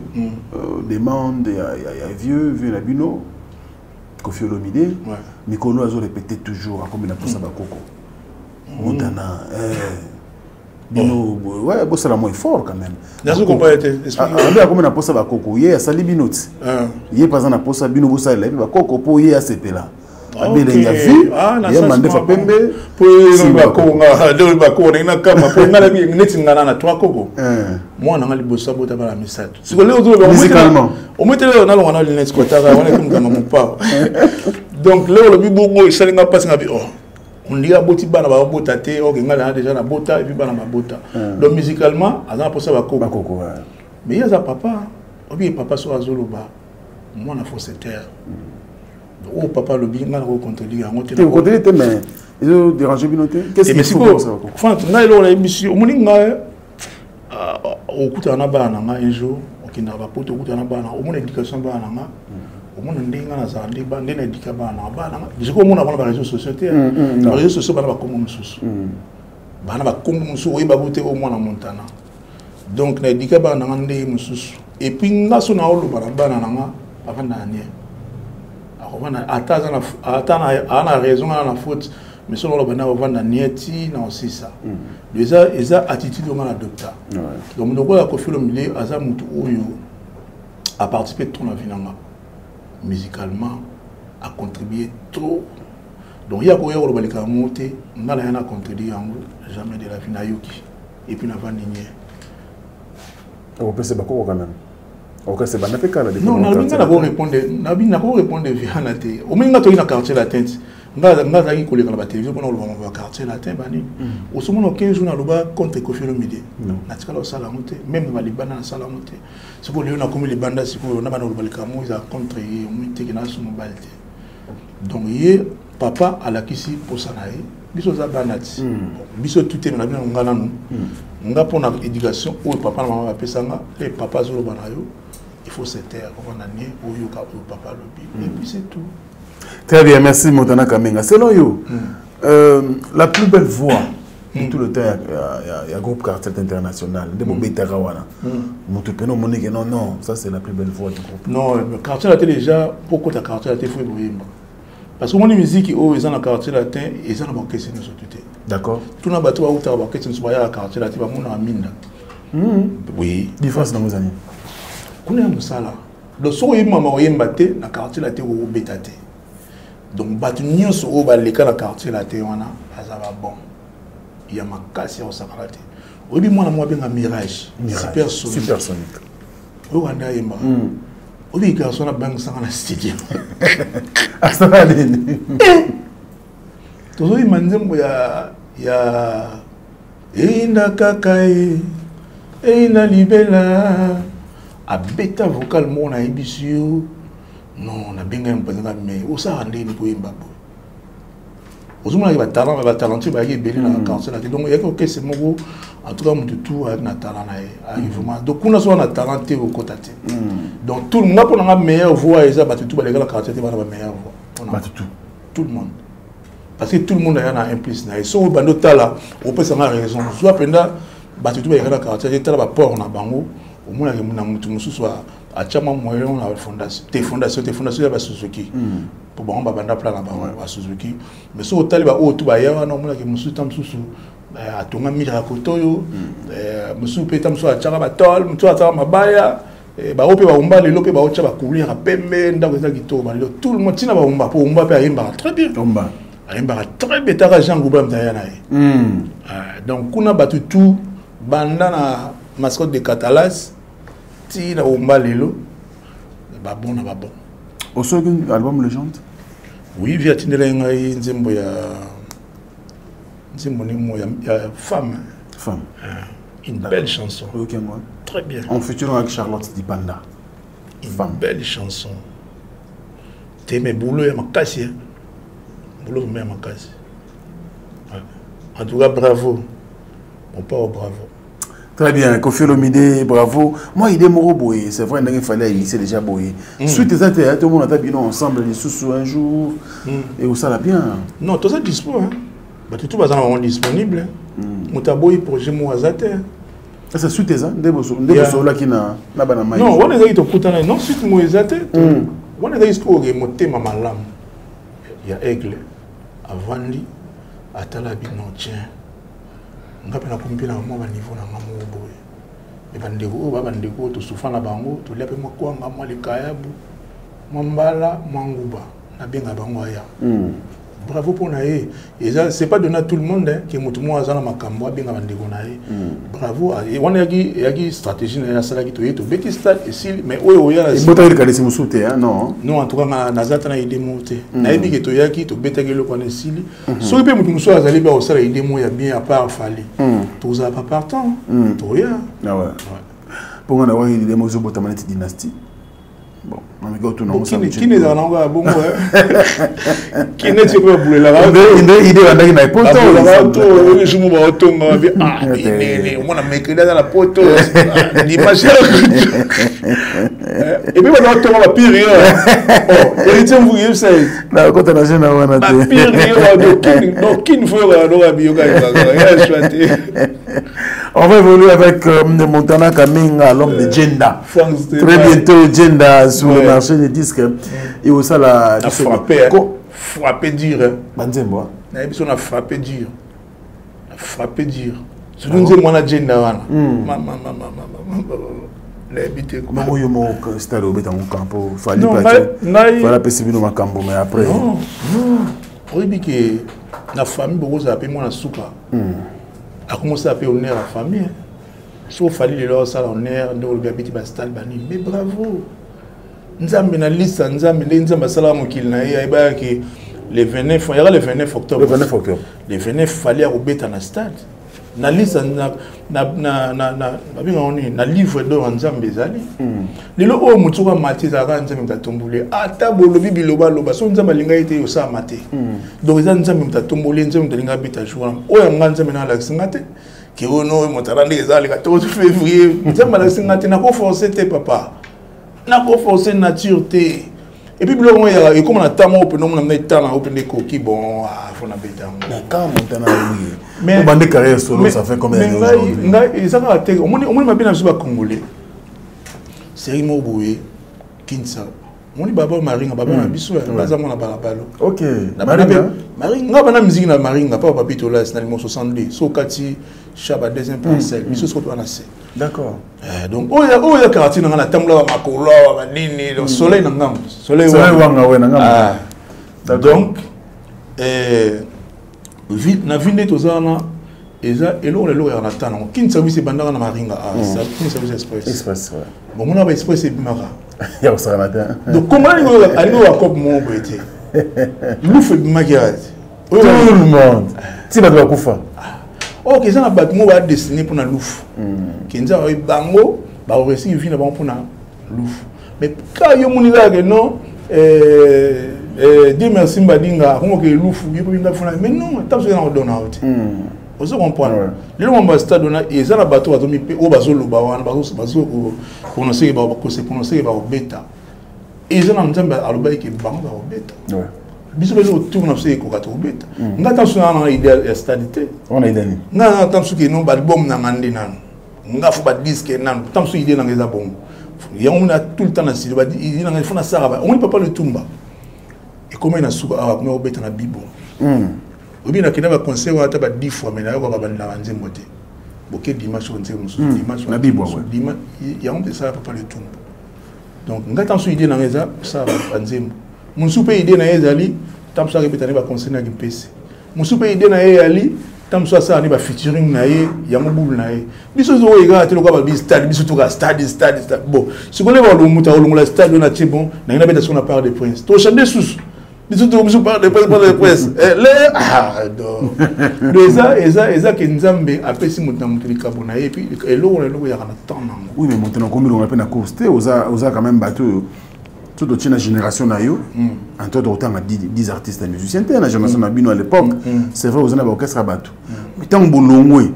demande à vieux, vieux Labino, Koffi Olomide. Ouais. Mikolo azo répété toujours, comme il a poussé Bakoko. Montana, bino, ouais, bon, c'est la moins fort quand même. Nazo comprendre te. Abe akomi na posa bakoko, ye asali bino ti. Ye paza na posa bino bosalela ye bakoko po ye asepela. Abelengi ya vie, ye mandefa pembe. Po bakoko bakoko ndenge na kama po nga nabi neti nga na trois koko. Mwana nga liboso abota bana misato. Siko leo ozoloba musicalement. Omwete leo nalonga na lunettes kotaka wana ekomukanga mopao. Donc leo olobi bongo esali nga mpasi nga bi oh. On dit aboti bana babota te, ok nga na déjà na bota et puis bana babota. Donc musicalement aza na posa bakoko. Bakoko ouais. Mais ye aza papa, obi papa so azoloba mwana faut se taire. Oyo papa alobi nga nako contredire yango te. Te contredire te mais ezo déranger bino te. Qu'est-ce qu'il faut ça bakoko? Franck, ngai eloko nayebisi omoni ngai okutana na bana na ngai un jour okendaka bapoto okutana na bana omona éducation bana na ngai omona ndenge ngai nazala nde nde na éduka bana na ngai bana na ngai sikoyo omona bana ba réseaux sociaux te ba réseaux sociaux bana bakombo mosusu bana bakombo mosusu oyeba bo te oyo mwana Montana. Donc na éduka bana na ngai ndenge mosusu et puis nga so naoloba na bana na nga bavanda na nie akovanda ata aza na ata na na raison nga na faute mais so naoloba na bavanda nie ti na osisa. Eza eza attitude nga na adopta. Donc lokola Koffi Olomide aza motu oyo a participé trop na vie na nga musicalement, a contribué trop. Donc ya koya koloba likambo moko te nga na ya na contredire yango jamais de la vie nayoki et puis navandi nye. Okopesa bakoko quand même. Okopesa banda mpe kala. Non, nalobi nga nako répondre, nabi nako répondre viana te. Omoni nga toyi na quartier latin ti. Nga nga azalaki koleka na batelevizio mpona koloba makambo ya quartier latin banini. Osomona 15 jours naloba contre Koffi Olomide. Natikala kosala yango te, même balibanda nasala yango te. Sikoyo lelo nakomi libanda sikoyo na bana koloba likambo eza contre ye, omoni teke nasu mobali te. Donc ye papa alakisi posa na ye, biso oza bana ti. Biso tout te na bino nga nanu. Nga mpona éducation oyo papa na mama bapesa nga, e papa azoloba na yo, il faut se taire, ovanda nie oyoka oyo papa alobi. Et puis c'est tout. Très bien, merci Montana Kamenga. Selon yo, la plus belle voix de tout le temps, il y a groupe Quartier International, de Bobeta Wana. Moto peno monique non non, ça c'est la plus belle voix du groupe. Non, le Quartier Latin déjà pourquoi ta Quartier Latin faut boyemba. Parce que mon musique oh ils ont quartier latin, ils ont orchestre nous tout. D'accord. Tout na bato ba uta ba orchestre nous ba quartier latin ba mona minda. Oui. Différence dans nos amis. Kuna ya musala. Donc so yemba ma oyemba te na quartier latin ko beta te. Donc bato nyonso oyo baleka na quartier latin wana baza ba bon. Ya makasi ya kosakana te. Oyebi mwana moko abenga Mirage, Super Sonic. Super Sonic. Oyo wanda ayemba. Oyebi garçon abangisaka na studio. Asala nini? Tozoyemba nzembo ya ya eyinda kaka ye eyinda libela abeta vocal moko nayebisi yo non nabenga ye mopanzi nga mais osalaka ndenge nini koyemba boye ozomonaki batalent batalentueux bayaki ebele na quartier na te. Donc eyaki orchestre moko en tout cas motu tout ayaki na talent na ye ayaki vraiment. Donc kuna so wana talent te okota te. Donc tout nga mpo na nga meilleure voix eza bato tout baleka na quartier te bana ba meilleure voix. Bato tout. Tout le monde. Parce que tout le monde aya na un plus na ye. Soki obandi otala opesa nga raison zwa mpenza bato tout baleka na quartier te tala baport na bango omonaki na motu mosusu atia mwa moyen na fondation te fondation te fondation ya ba Suzuki. Po bango babanda plan na bango ba Suzuki. Mais soki otali ba oyo tu baya wana omonaki mosusu ta mosusu atonga mire ya koto oyo, mosusu mpe ta mosusu atiaka batole, mosusu atiaka mabaya, baoyo mpe baomba lelo mpe baotya bacouleur ya pembe, ndako eza kitoko balelo tout le monde ntina baomba po omba mpe ayembaka très bien. Omba. Ayembaka très bien taka Jean Goubal moto aya na ye. Donc kuna bato tout banda na mascotte de Catalas ti na omba lelo babon na babon. Osoki album Légende? Oui, via tindela ngai nzembo ya nzembo ni mo ya femme. Femme. Une belle chanson. Ok, moi. Très bien. En futur avec Charlotte Dipanda. Une Femme. belle chanson. Te mais boulot ya makasi. Hein. Boulot ya makasi. Ouais. En tout cas, bravo. Mon père, bravo. Très bien, Koffi Olomide, bravo. Moi, idée moko boye, c'est vrai, il fallait initier déjà boye. Suite ça tout le monde a bien ensemble les sous un jour et où ça la bien. Non, tout ça dispo hein. Bah tout baza na disponible. Moto aboyi projet moko aza te. Ça suite eza nde bosololaki na bana mai. Non, wana ezalaki tokutana non suite moko eza te. Wana ezalaki sikoyo motema malamu ya Aigle avandi atala bino tiens. Nga mpe nakomi mpe na mwa baniveau na nga moko boye me bandeko oyo ba bandeko oyo tosufa na bango tolia mpe mwa kwanga mwa likayabu mwa mbala mwa nguba nabenga bango aya. Bravo mpo na ye. Eza c'est pas donné à tout le monde hein, ke moto moko aza na makambo abenga bandeko na ye. Bravo. Wana eyaki stratégie na ye asalaki toye tobeti stade esili mais oyo oya ebotaki likanisi mosusu te, hein, non? Non, en tout cas nga naza ata na idée moko te. Nayebi ke toyaki tobetaki eloko wana esili. Soki mpe moto mosusu azali mpe akosala idée moko ya bien à part Fally, tozala pa partant toya. Ah ouais. Mpo nga nawaki idée moko ezobotama neti dynastie. Bon, nameki otuna ngo kini ezala nango kaka bongo kini neti mpe babulelaka nde idée ebandaki na poto. Babulelaka to jour mo baotonga babi ah nini omona mercredi aza na poto dimanche et puis baza otonga bapire yo. Oh, héritier mvuki yebisa ye. Nakota na jeune wana te. Bapire yo donc kini fo yokaka noka biyoka ya choix te. On va évoluer avec Montana Kamenga, l'homme de Djenda. Très bientôt, Djenda sur le marché des disques. Et au ça, la. A frappé, hein. Frappé dur. Hein. Banzembo. Na biso na frappé dur. Na frappé dur. Surtout nzembo wana Djenda wana. Mama mama mama mama. Nayebi te. Mama oyo moko stade obeta ngo campo Fally ngai Fally apesi bino makambo mais après. Non, non. Oyebi ke na famille bokozala pe mwana suka. Akomosala mpe honneur ya famille. So Fally lelo asala honneur nde olobi abeti bastade banini mais bravo Nzambe na lisa Nzambe nde Nzambe asalaka mokili na ye ayebaka le 29 yaka le 29 octobre. Le 29 octobre. Le 29 Fally akobeta na stade na lisa na na na na na babengaka nini na livre d'or ya Nzambe ezali. Lelo oyo moto soki amati ezalaka Nzambe moto atomboli ye. Ata bolobi biloba loba so Nzambe alinga ye te osalama te. Donc eza Nzambe moto atomboli ye, Nzambe moto alinga abeta jour wana. Oyo nga Nzambe na alakisi nga te ke oyo no moto ala ndenge eza le 14 février. Nzambe alakisi nga te, nakoforce te papa. Nakoforce nature te. Et puis biloko moko ezalaka ekóma na temps moko mpenza omona mna etala yango mpenza ekoki bon ah, fo nabeta yango. Mais quand Montana oui. Mais obande carrière solo, ça fait combien d'années aujourd'hui? Ngai eza kaka te omoni omoni mabe na biso bacongolais série moko boye Kinsa omoni baba Maringa baba na biso baza mwana balabalo. Ok. Maringa. Maringa bana musique na Maringa papa papi tolas na limo 62 so kati chaba deuxième parcelle biso soko toza na se. D'accord. Donc oyo oyo ya quartier na nga na tambola ba makolo awa ba nini donc soleil na ngambo soleil wanga we na ngambo. Ah. Donc na vie nde toza wana eza eloko na eloko ya na temps nango Kin Service ebandaka na Maringa ah ça Kin Service Express. Express ouais. Bon mona ba Express ebimaka. Ya kosakana te. Donc comment alingi alingi oyo cope moko boye te. Lufu ebimaki ya te. Tout le monde. Ti bato bakufa. Ok, eza na bato moko badestine mpona lufu. Kenza oyo bango baoresi vie na bango mpona lufu. Mais ka yo moni kaka ke non Dieu merci Mbadinga akomoke lufu yo mpe funa mais non ntango soki na kodona yo te. Ozo comprendre. Lelo mambo stade wana eza na bato bazomi mpe oyo bazoloba wana bazo prononcer bakose prononcer bakobeta. Eza na Nzambe alobaki ke bango bakobeta. Biso mpe autour na biso ekoka tokobeta. Nga ntango soki na idée ya stade te. Wana idée nini? Nga na ntango soki no baalbum na nga nde nanu. Nga fo badisque nanu. Ntango soki idée na nga eza bongo. Yango mona tout le temps na studio ba idée na nga fo nasala ba. Omoni papa Lutumba. Ekomi na suka awa akomi kobeta na bibo. Oyebi nakenda ba concert wana ata ba 10 fois mais nayokaka bandela ba nzembo te. Boke dimanche oyo nzembo mosusu dimanche na bibo ouais. Dimanche yango mpe esala papa Lutumba. Donc nga ntango soki idée na nga eza kosala ba nzembo. Mosusu mpe idée na ye ezali ntango mosusu akebeta nde ba concert na Kimpese. Mosusu mpe idée na ye ezali ntango mosusu asala nde ba featuring na ye yango bulu na ye. Biso oyo ekaka te lokola babi stade biso toka stade stade stade. Bon sikoyo nde balongo moto akolongola stade oyo na tie bon na ngai nabeta sikoyo na Parc des Princes. Tochante susu. Biso to biso par de presse, par de presse. Eh, le ah donc. Donc eza eza eza ke Nzambe apesi moto na moto likabo na ye puis eloko na eloko yaka na temps nango. Oui, mais moto na komi longa pe na course te, oza oza quand même bato oyo soki totie na génération na yo mm. en toi tokotanga 10 artistes ya musicien te na génération mm. na bino à l'époque mm. c'est vrai oza na baorchestre ya bato mais ntango bolongwe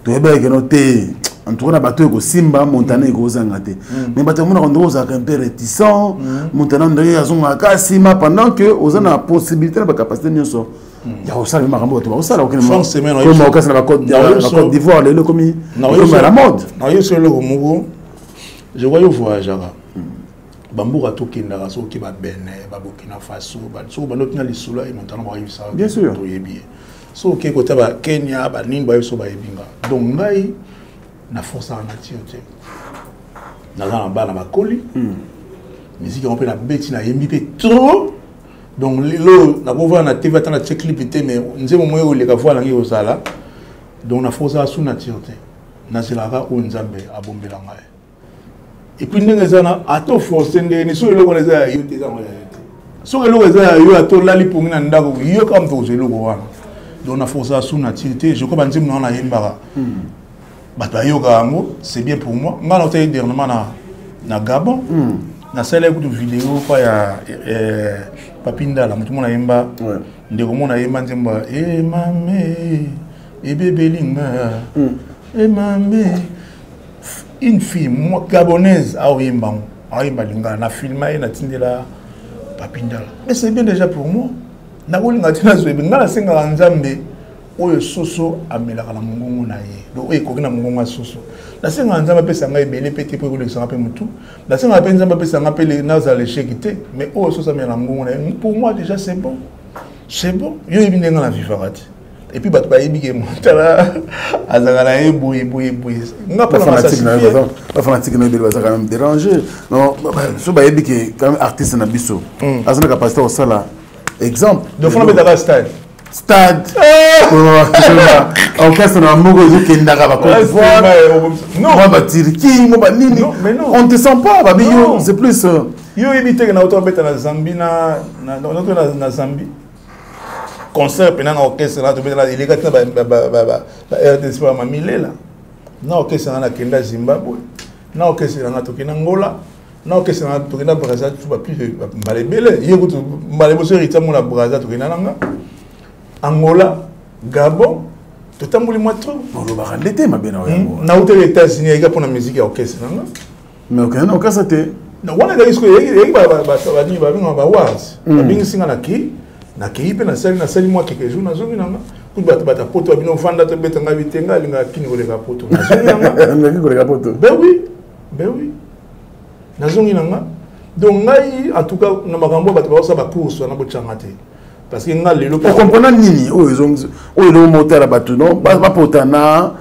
toyebaki keno te en tout cas na bato ekosimba montana mm. ekozanga te mm. mais bato yamonaka ndenge ozalaka un peu réticent mm. montana ndenge azongaka nsima pendant que oza na possibilité na bacapacité nyonso ya kosala mpe makambo bato bakosala okokasi na bacôte d'ivoire lelo ekomi à la mode. Nayoso eloko moko, je crois yo voyageaka bamboka tokendaka, soki babene, babokina Faso, soki bando tina lisolo ya montana, bayebisaka toyebi ye. Soki okei kota bakenya, banini, bayebi so bayebi nga. Donc ngai na forçaka nature te. Naza na bana bakoli, musique yango mpe nabeti, nayembi mpe trop. Donc lelo nakovanda na TV, ata na tie clip te, mais nzembo moko ekoleka, voi nangi kozala. Donc na forçaka su nature te, nazelaka oyo Nzambe abombela ngai. Et puis ndenge eza na ata oforce ndenge nini, soki eloko wana eza ya yo te, eza yango ya yo te. Soki eloko eza ya yo, ata olali pongi na ndako, yo kaka moto kozwa eloko wana. Donc na forçaka su nature te. Je crois banzembo na wana nayembaka, bato bayokaka yango, c'est bien pour moi. Ngai naotaki dernièrement na Gabon, nasalaki kutu video pa ya Papi Ndala, moto mo nayemba, ndeko mo nayemba nzembo ya emame ebebelinga emame. Une fille gabonaise aoyemba yango, aoyemba lingala, na filma ye, natindela Papi Ndala. Mais c'est bien déjà pour moi. Nakolinga te nazwa ebe. Ngai nasengaka Nzambe oyo soso amelaka na mongongo na ye, donc oyo ekoki na mongongo ya soso. Nasengaka Nzambe apesa ngai ebele mpe te mpo ekolekisanga mpe motu. Nasengaka mpe Nzambe apesa ngai mpe nazala l'échec te, mais oyo soso amelaka na mongongo na ye, pour moi déjà c'est bon, c'est bon. Yo oyebi ndenge na vivaka te. Et puis bato bayebi ke Montana azalaka na ye boye boye boye. Nga mpona bafanatique na ebele baza quand même dérangé. Non, so bayebi ke quand même artiste na biso aza na capacité kosala exemple. Donc fona betaka stade. Stade, orchestre na moko ezokendaka bacôte d'Ivoire, mwa baturquie, mwa banini, on te sent pas. Babi yo c'est plus Yo oyebi teke na auto abeta na Zambie, na Zambie concert mpena na orchestre na tobetela, eleka tina ba RDC, ba mamilela na orchestre na nakenda Zimbabwe na orchestre nanga, tokenda Ngola na orchestre nanga, tokenda Braza tu ba plus mbala ebele. Ye kutu mbala eboso Héritier mona Braza, tokenda nanga Angola, Gabon, totamboli mwa trop. Olobaka nde te mabe na yango. Nauteli États-Unis, ayika mpona musique ya orchestre nanga. Mais okenda na orchestre te. Wana ezalaki sikoyo eyaki banini babengaka bawards, babengisi nga, nakei, nakei mpe nasali nasali mwa quelques jours, nazongi nanga. Kutu bato bata poto babino vanda tobeta ngai bite. Ngai alingaka kini koleka poto, nazongi nanga. Koleka poto. Ben oui, ben oui, nazongi nanga. Donc ngai en tout cas na makambo bato bakosala bacourse wana, botyanga te, parce que nga lelo okomprena nini oyo oyo eloko motala bato no bapotana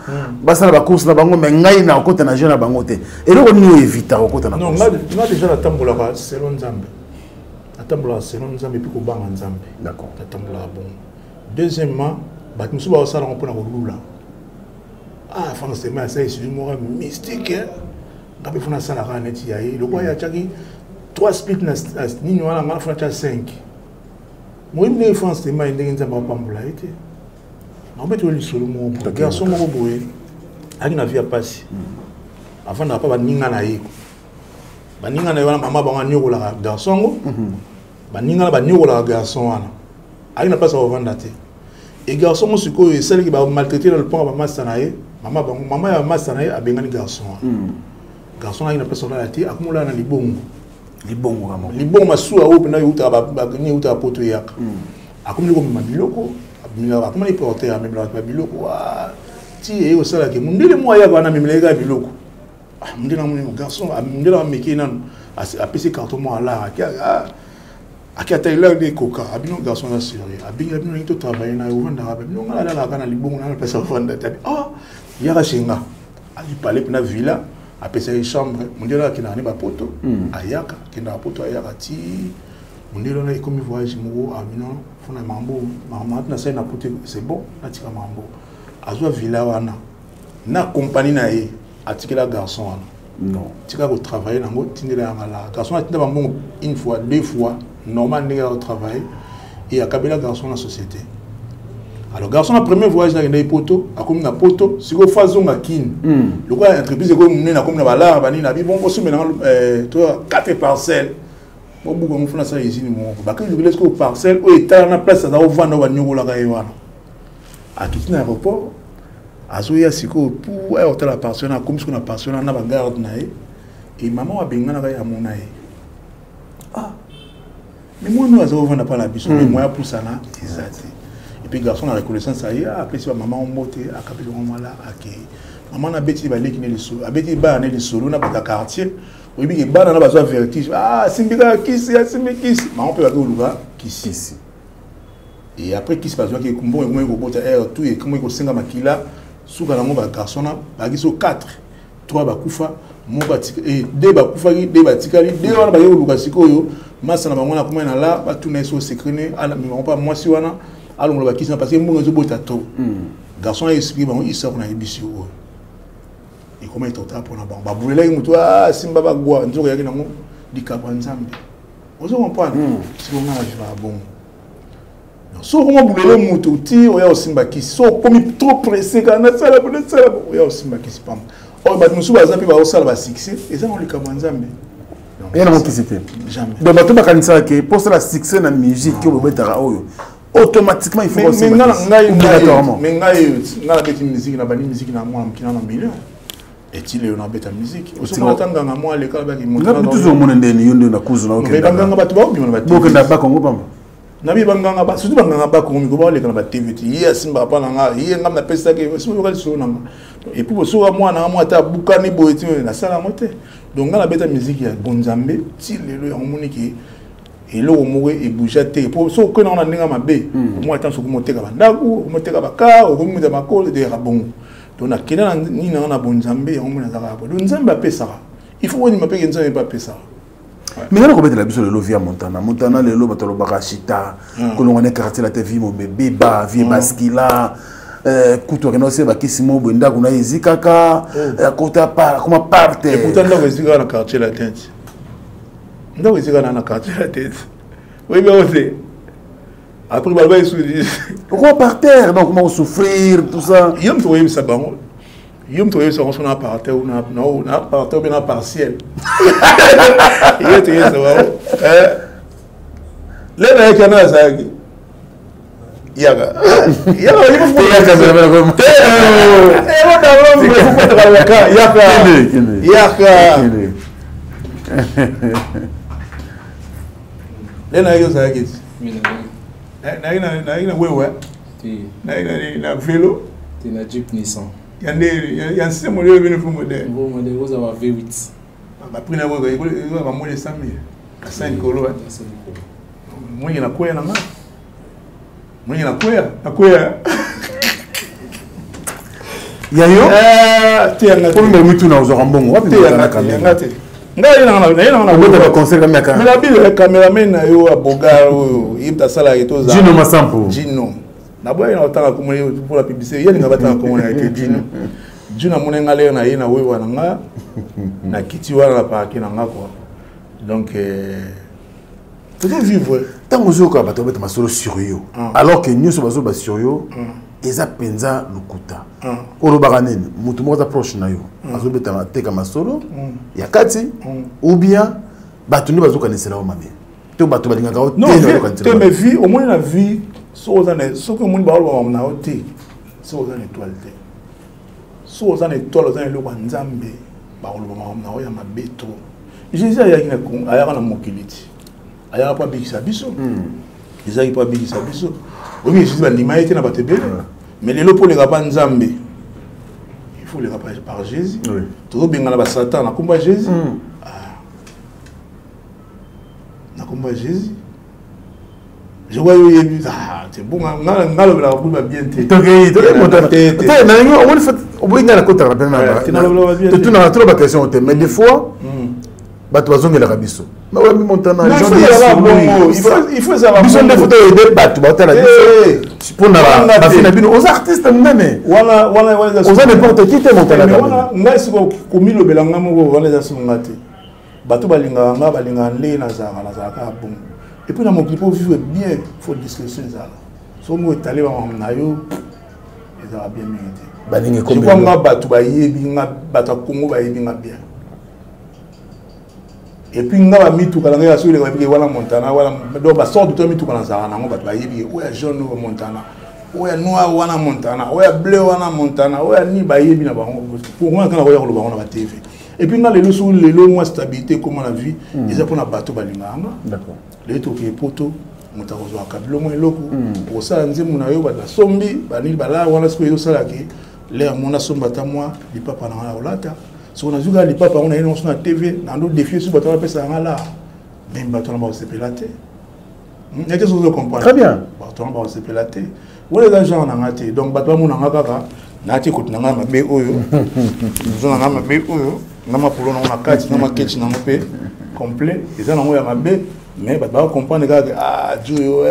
basala bacourse na bango, mais ngai na okota na jeu na bango te. Eloko nini oyo evitaka okota na Non, nga déjà natambolaka selon Nzambe, natambolaka selon Nzambe epuis kobanga Nzambe. Natambolaka bongo. Deuxièmement, bato mosusu bakosala yango mpona kolula. Ah, Frank Sema asali suivi moko mystique, nga mpe fona asalaka neti ya ye. Lokola ye atiaki 3 split na nini wana, nga fona atya 5. Moyebi ndenge France tema ye, ndenge Nzambe apambola ye te. Nakobetela lisolo moko boye. Garçon moko boye ayaki na vie ya pasi, avandaka mpa baninga na ye. Baninga na ye wana, mama bango aniokolaka garçon yango, baninga na baniokolaka garçon wana, ayaki na mpasi ya kovanda te. E garçon ngo sikoyo esalaki bamaltraité na lopango bamasta na ye. Mama bango, mama ya bamasta na ye abengani garçon wana. Garçon ayaki na mpasi kolala te, akomolala na libongo. Libongo kama. Libongo, masuwa oyo mpena eutaka nini, eutaka poto eyaka. Akomi komema biloko, akomaki porteur, amemelaka babiloko ti eye kosalaki mondele moko ayaka wana, amemelaki kaka biloko. Mondele amoni garçon, mondele ameki nanu, apesi carton moko alar, aki ata elare nde ekoka. Abino garçon aza sérieux, abengi abino ndenge totravaille na yo, ovandaka babino. Ngai nalalaka na libongo, nana mpesa ovanda te. Abi ah, yaka chez nga. Alipale mpena villa, apesaki chambre. Mondele akendaka ne bapoto, ayaka, akendaka poto, ayaka ti mondele wana ekomi voyage moko. Abino fona mambo makambo ati nasali na poto, c'est bon, natika mambo. Azwa villa wana na compagnie na ye, atikela garçon wana. Non. Tika kotravaille nango, tindela yanga la. Garçon atinda bambongo une fois, deux fois, normal ndenge ya kotravaille. Et akabela garçon na société. Alors garçon na premier voyage nakendaki poto, akomi na poto, sikoyo fo azonga Kin. Lokola entreprise ekomi monene, akomi na balara banini, abi bon bosomela nga to 4 parcelles. Bobuka yango fo nasala usine moko. Bakei lukela sikoyo parcelle oyo etala na place aza kovanda oyo banyokolaka ye wana. Akiti na aéroport, azoya sikoyo pour aya kotala parcelle wana, akomi sikoyo na parcelle wana na bagarde na ye. Et mama oyo abenganaka ye amona ye. Ah, mais mwana oyo aza kovanda mpa na biso, mais moya apusana eza te. Et puis garçon na reconnaissance aye, apesi bamama ngo mbote, akabeli bango mwala, akei. Mama na abeti baleki ne lisolo, abeti bana ne lisolo na bato ya quartier. Oyebi ke bana na bazwa vertige, ah, asimbi kaka kisi, asimbi kisi. Bango mpe bake koluka kisi. Et après kisi bazwaki, mbongo ekomaki kobota aire tout, ekomaki kosenga makila. Suka nango ba garçon na bazalaki so 4, 3 bakufa, moko atika, eh, 2 bakufaki, 2 batikali, 2 wana baye koluka sikoyo masa na bango na komai na la batuna ye so secret ne ala bango pa mwasi wana alongola bakisi na parce que mbongo ezobota trop. Garçon a expliqué bango histoire na yebisi oyo ekomaki total mpona bango, babulelaki motu, ah, simba bagwa nzoko eyaki nango likabo ya Nzambe. Ozo comprendre? Sikoyo nga na vivaka bongo. So okoma bulele motu ti oya osimba kisi, so okomi trop pressé kaka nasala bo nasala bo, oya osimba kisi pamba. Oyo bato mosusu baza mpe baosala basuccès, eza na likambo ya Nzambe. Eya nango kisi te. Jamais. Donc bato bakanisaka ke mpo osala succès na musique oyo bobetaka oyo, automatiquement il faut Mais kosimba kisi. Obligatoirement. Mais ngai ngai nabeti musique, nabandi musique na mwana mokina na million eti lelo nabeta musique, osomona ata nganga mwa aleka alobaki moto Nga toujours omona ndeni yo nde na kuzu na Mais banganga bato baobima na ba TV. Bokenda bakongo pamba. Nabi banganga ba surtout banganga bakongo miko baoleka na ba TV ti ye asimbaka mpa na nga, ye nga napesaki soki oyoka lisolo na nga. Et puis bosoka mwana nga mwa ata abukani boye ti nasala yango te. Donc nga nabeta musique ya bonzambe ti lelo, yango moni ke eloko moko ebouja te. Po soki okei nango na ndenge ya mabe, omoi ata soki omoteka bandako, okomoteka bakar, okomita makolo eteyaka bongo. Donc nakenda na nini nanga na bonzambe, yango moni nazalaka boye. Donc Nzambe apesaka, il faut ondima mpe ke Nzambe mpe apesaka. Mais nga nakobetela biso lelo vie ya Montana. Montana lelo bato alobaka chita, kolongwa na quartier la te, vie mobebeba, vie baskila, kutu akenda osala bakisi mo boye, ndako na ye ezikaka, akota akoma par terre. Ekuta ndako ezikaka na quartier la tete, ndako ezikaka na quartier la tete, oyebi yango te. Après baloba esu okoma par terre, donc okoma kosouffrir, tout ça. Yo moto koyebisa bango, yo moto oyebisa bango so na par terre ou na par terre ou bien na partiel, yo toyebisa bango. Lelo nayaki wana, azalaki yaka yaka yaka yaka. Lelo nayaki, ozalaki ti nayaki na wewe, nayaki na velo. Te, na Jeep Nissan. Ya nde ya nse modèle bino fo modèle. Nouveau modèle oza ba V8. Baprix na yango ekoza bamole 100 000 asa likolo. Mwenge nakwea na nga, mwenge nakwea, nakwea. Ya yo te, yanga te. Omema mituna, ozwaka mbongo wapi? Te, yanga te, yanga te. Ngai naye nanga obeta baconcert kami yaka. Mais na biso cameraman na yo ya bogar oyo ye moto asalaka toza Gino Masampo. Gino, naboyaki na kotanga kombo ye mpona publicité, ye alinga batanga kombo na ye te. Gino, Gino amoni nga lere na ye na wewa na nga na kiti wana na parke na nga quoi. Donc tozo vivre. Ntango ozoyoka bato babeta masolo sur yo, alors que nyonso bazoba sur yo eza mpenza lokuta, olobaka nini? Motu moko aza proche na yo azobeta ateka masolo ya kati, ou bien bato nde bazokanisela yo mabe, to bato balingaka yo non te vie bazokanisela te yo mais mabe. Vie omoni na vie, soki oza na, soki omoni baoloba na yo te, soki oza na étoile te, soki oza na étoile, oza na eloko ya Nzambe, bakoloba makambo na yo ya mabe trop. Jésus ayaki na Congo, ayaka na mokili ti ayaka mpo abikisa biso, ezalaki mpo abikisa biso. Oyebi Jésus bandima ye te na bato ebele, mais lelo mpo oleka mpa Nzambe, il faut oleka par Jésus. Tozobengana basatan na kombo ya Jésus. Ah. Na kombo ya Jésus, je crois yo oyebi. Ah, c'est bon, nga lobelaka kuna bien te. Tokei tokei Montana. Te, te. Te, nalingi omoni fait oboyi ngai nakotaka Ouais, na te nalobelaka bien te. totunaka tolo baquestion te, mais des fois bato bazongelaka biso. Mais oyebi Montana, Non, il Jean faut Dieu ezala sur lui. bongo. Il faut ezala Biso nde bongo. faut toyede bato baotala Eh, biso mpona Wana te. bafi na bino. Oza artiste monene, wana wana wana eza oza n'importe qui te, Montana. Mais wana ngai sikoyo komilobela nga moko, wana eza songa te. Bato balingaka nga, balingaka ndenge nazalaka, nazalaka kaka bongo. Et puis na mokili, mpo vivre bien, faut discrétion ezala. Soki moko etale bamakambo na yo, ezala bien mingi te. Baningi. Je crois nga bato bayebi nga, bato ya Congo bayebi nga bien. Et puis nga bamituka na ngai ya soki eleka, wana Montana wana. Donc basorte to mituka nazalaka nango, bato bayebi oyo ya jaune oyo Montana, oyo ya noir wana Montana, oyo ya bleu wana Montana, oyo ya nini, bayebi na bango. Pour moi, kaka koya koloba ngo na batv. Et puis nga lelo, soki lelo mwa stabilité ekóma na vie, eza mpona bato balingaka nga. Lelo tokee Poto, moto akozwaka bilongo eloko okosala nzembo na yo, bato basombi banini balaa wana. Soki ezosalaki lere mo nasomba ata mwa lipapa na nga na kolata, soki nazwi kaka lipapa yango, naye nango so na TV nando défier, soki bato bapesaka nga la meme, bato wana bakosepela te. Nete soki ozocomprendre. Très bien. Bato wana bakosepela te. Wana eza genre na nga te. Donc bato bamona nga kaka naati ekoti na ngai mabe oyo, zo na ngai mabe oyo, na mapolo nango na kati, na maketi nango mpe complet eza nango ya mabe. Mais bato bakocomprendre kaka: ah, oyo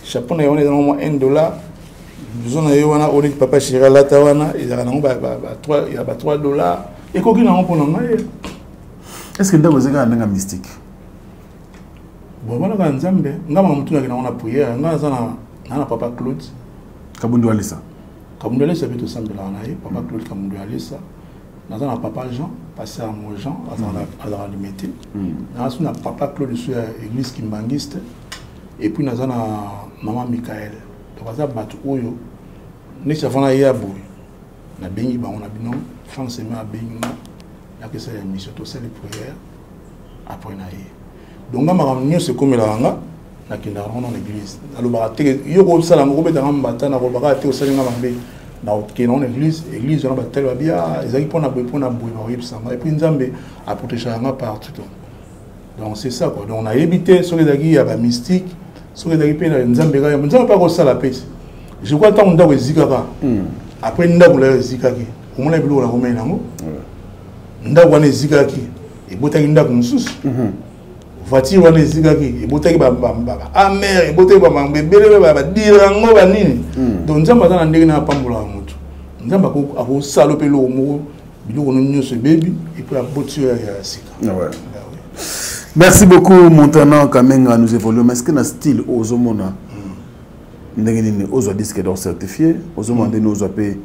chapeau na ye wana eza nango mwa 1 dollar, blouson na ye wana oyo neti papa chéri alata wana ezalaka nango ya ba 3 dollar, ekoki nango mpo na ngai. Est ce que ndako eza kaka ndenge mystique? Bon, wana kaka Nzambe. Nga makambo tunaki nango na prière. Nga naza na papa Claude. Kabundu Alisa. Kabundu Alisa mpe tosambelaka na ye, papa Claude Kabundu Alisa. Naza na papa Jean, pasteur mo Jean, azalaka Limete. Naza so na papa Claude so ya église kimbangiste. Et puis naza na mama Michael. Donc aza bato oyo neti avant naye boye, nabengi bango na bino. Frank Sema abengi nga, nakesala émission, tosali prière, après na ye. Donc nga makambo nyonso ekomelaka nga, nakendaka nango na église. Nalobaka te yo kosala yango, kobetanga mbata, nakolobaka te osali nga mabe. Nakokende nango na église. Église wana batali babi ezalaki mpona boye, mpona boye, bakoyebisa nga. Et puis Nzambe aprotégeaka nga partout. Donc c'est ça quoi. Donc nayebi te soki ezalaki ya bamystique, soki ezalaki mpe na Nzambe kaka. Nzambe mpe akosala mpe. Je crois ntango ndako ezikaka, après ndako nayo ezikaki, omona biloko nakomei nango. Ndako wana ezikaki, ebotaki ndako mosusu. Voiture wana ezikaki, ebotaki baamer, ebotaki bamambo ebele, badire yango banini. Donc Nzambe aza na ndenge na apambolaka motu. Nzambe akosala mpe eloko moko, biloko no nyonso ebebi, et puis aboti oyo ya sika. Merci beaucoup, Montana Kamenga. Nous évoluons. Mais est-ce que na style ozomona ndenge nini ozwa disque d'or certifié, ozomona ndenge ozwa mpe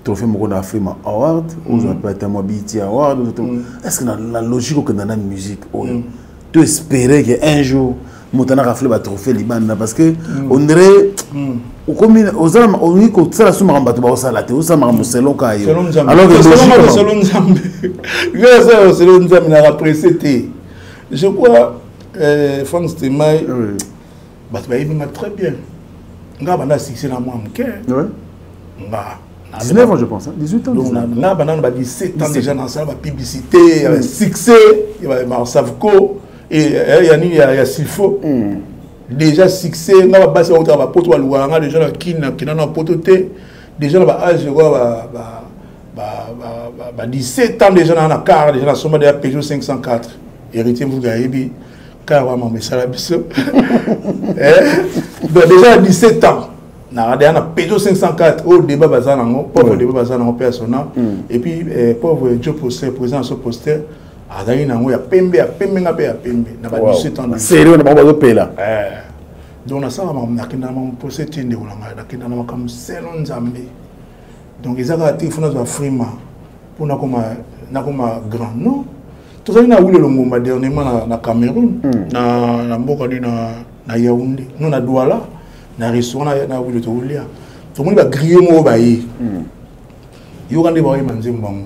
trophée moko na Afrima Award, ozwa mpe ata mwa BET Award, est ce que na logique okenda na musique oyo, to espérer que un jour Montana rafle batrophée libanda? Parce que on dirait okomi olingi kosala so makambo bato baosala te, osala makambo selon ka yo. Alors que selon Nzambe, ngai selon Nzambe naka pressé te. Je crois Frank Stemay, bato bayebi nga très bien. Nga banda succès na mwa moke. Nga 19 ans, je pense, hein? 18 ans. Donc nga banda na ba 17 ans déjà, nasala bapublicité ya succès ya Marsavco, ya nini, ya Silfo déjà succès. Nga babasi bautaka bapoto, balukaka nga déjà na Kini. Nakenda na poto te déjà na baage kwa ba 17 ans déjà, na car déjà nasomba déjà Peugeot 504. Héritier Mvuga ayebi car wa mama esala biso. Donc déjà à 17 ans naka déjà na Peugeot 504 oyo débat baza nango, pauvre débat baza nango mpe ya sona. Et puis pauvre Joe Poster, président so Poster, azalaki nango ya pembe, ya pembe, nga mpe ya pembe na ba 17 ans. Sérieux, na bango bazopela. Donc nasala makambo, nakenda na makambo pose te, ndeko na ngai. Nakenda na makambo selon Nzambe. Donc eza kaka te faut nazwa Frima mpo nakoma grand. Non, tozali na Wile Longomba dernièrement na Cameroun, na mboka nini, na Yaoundé, non, na Douala, na restaurant na Wile tokolia, tomoni bagrillés moko baye yoka nde baoyeba nzembo bango: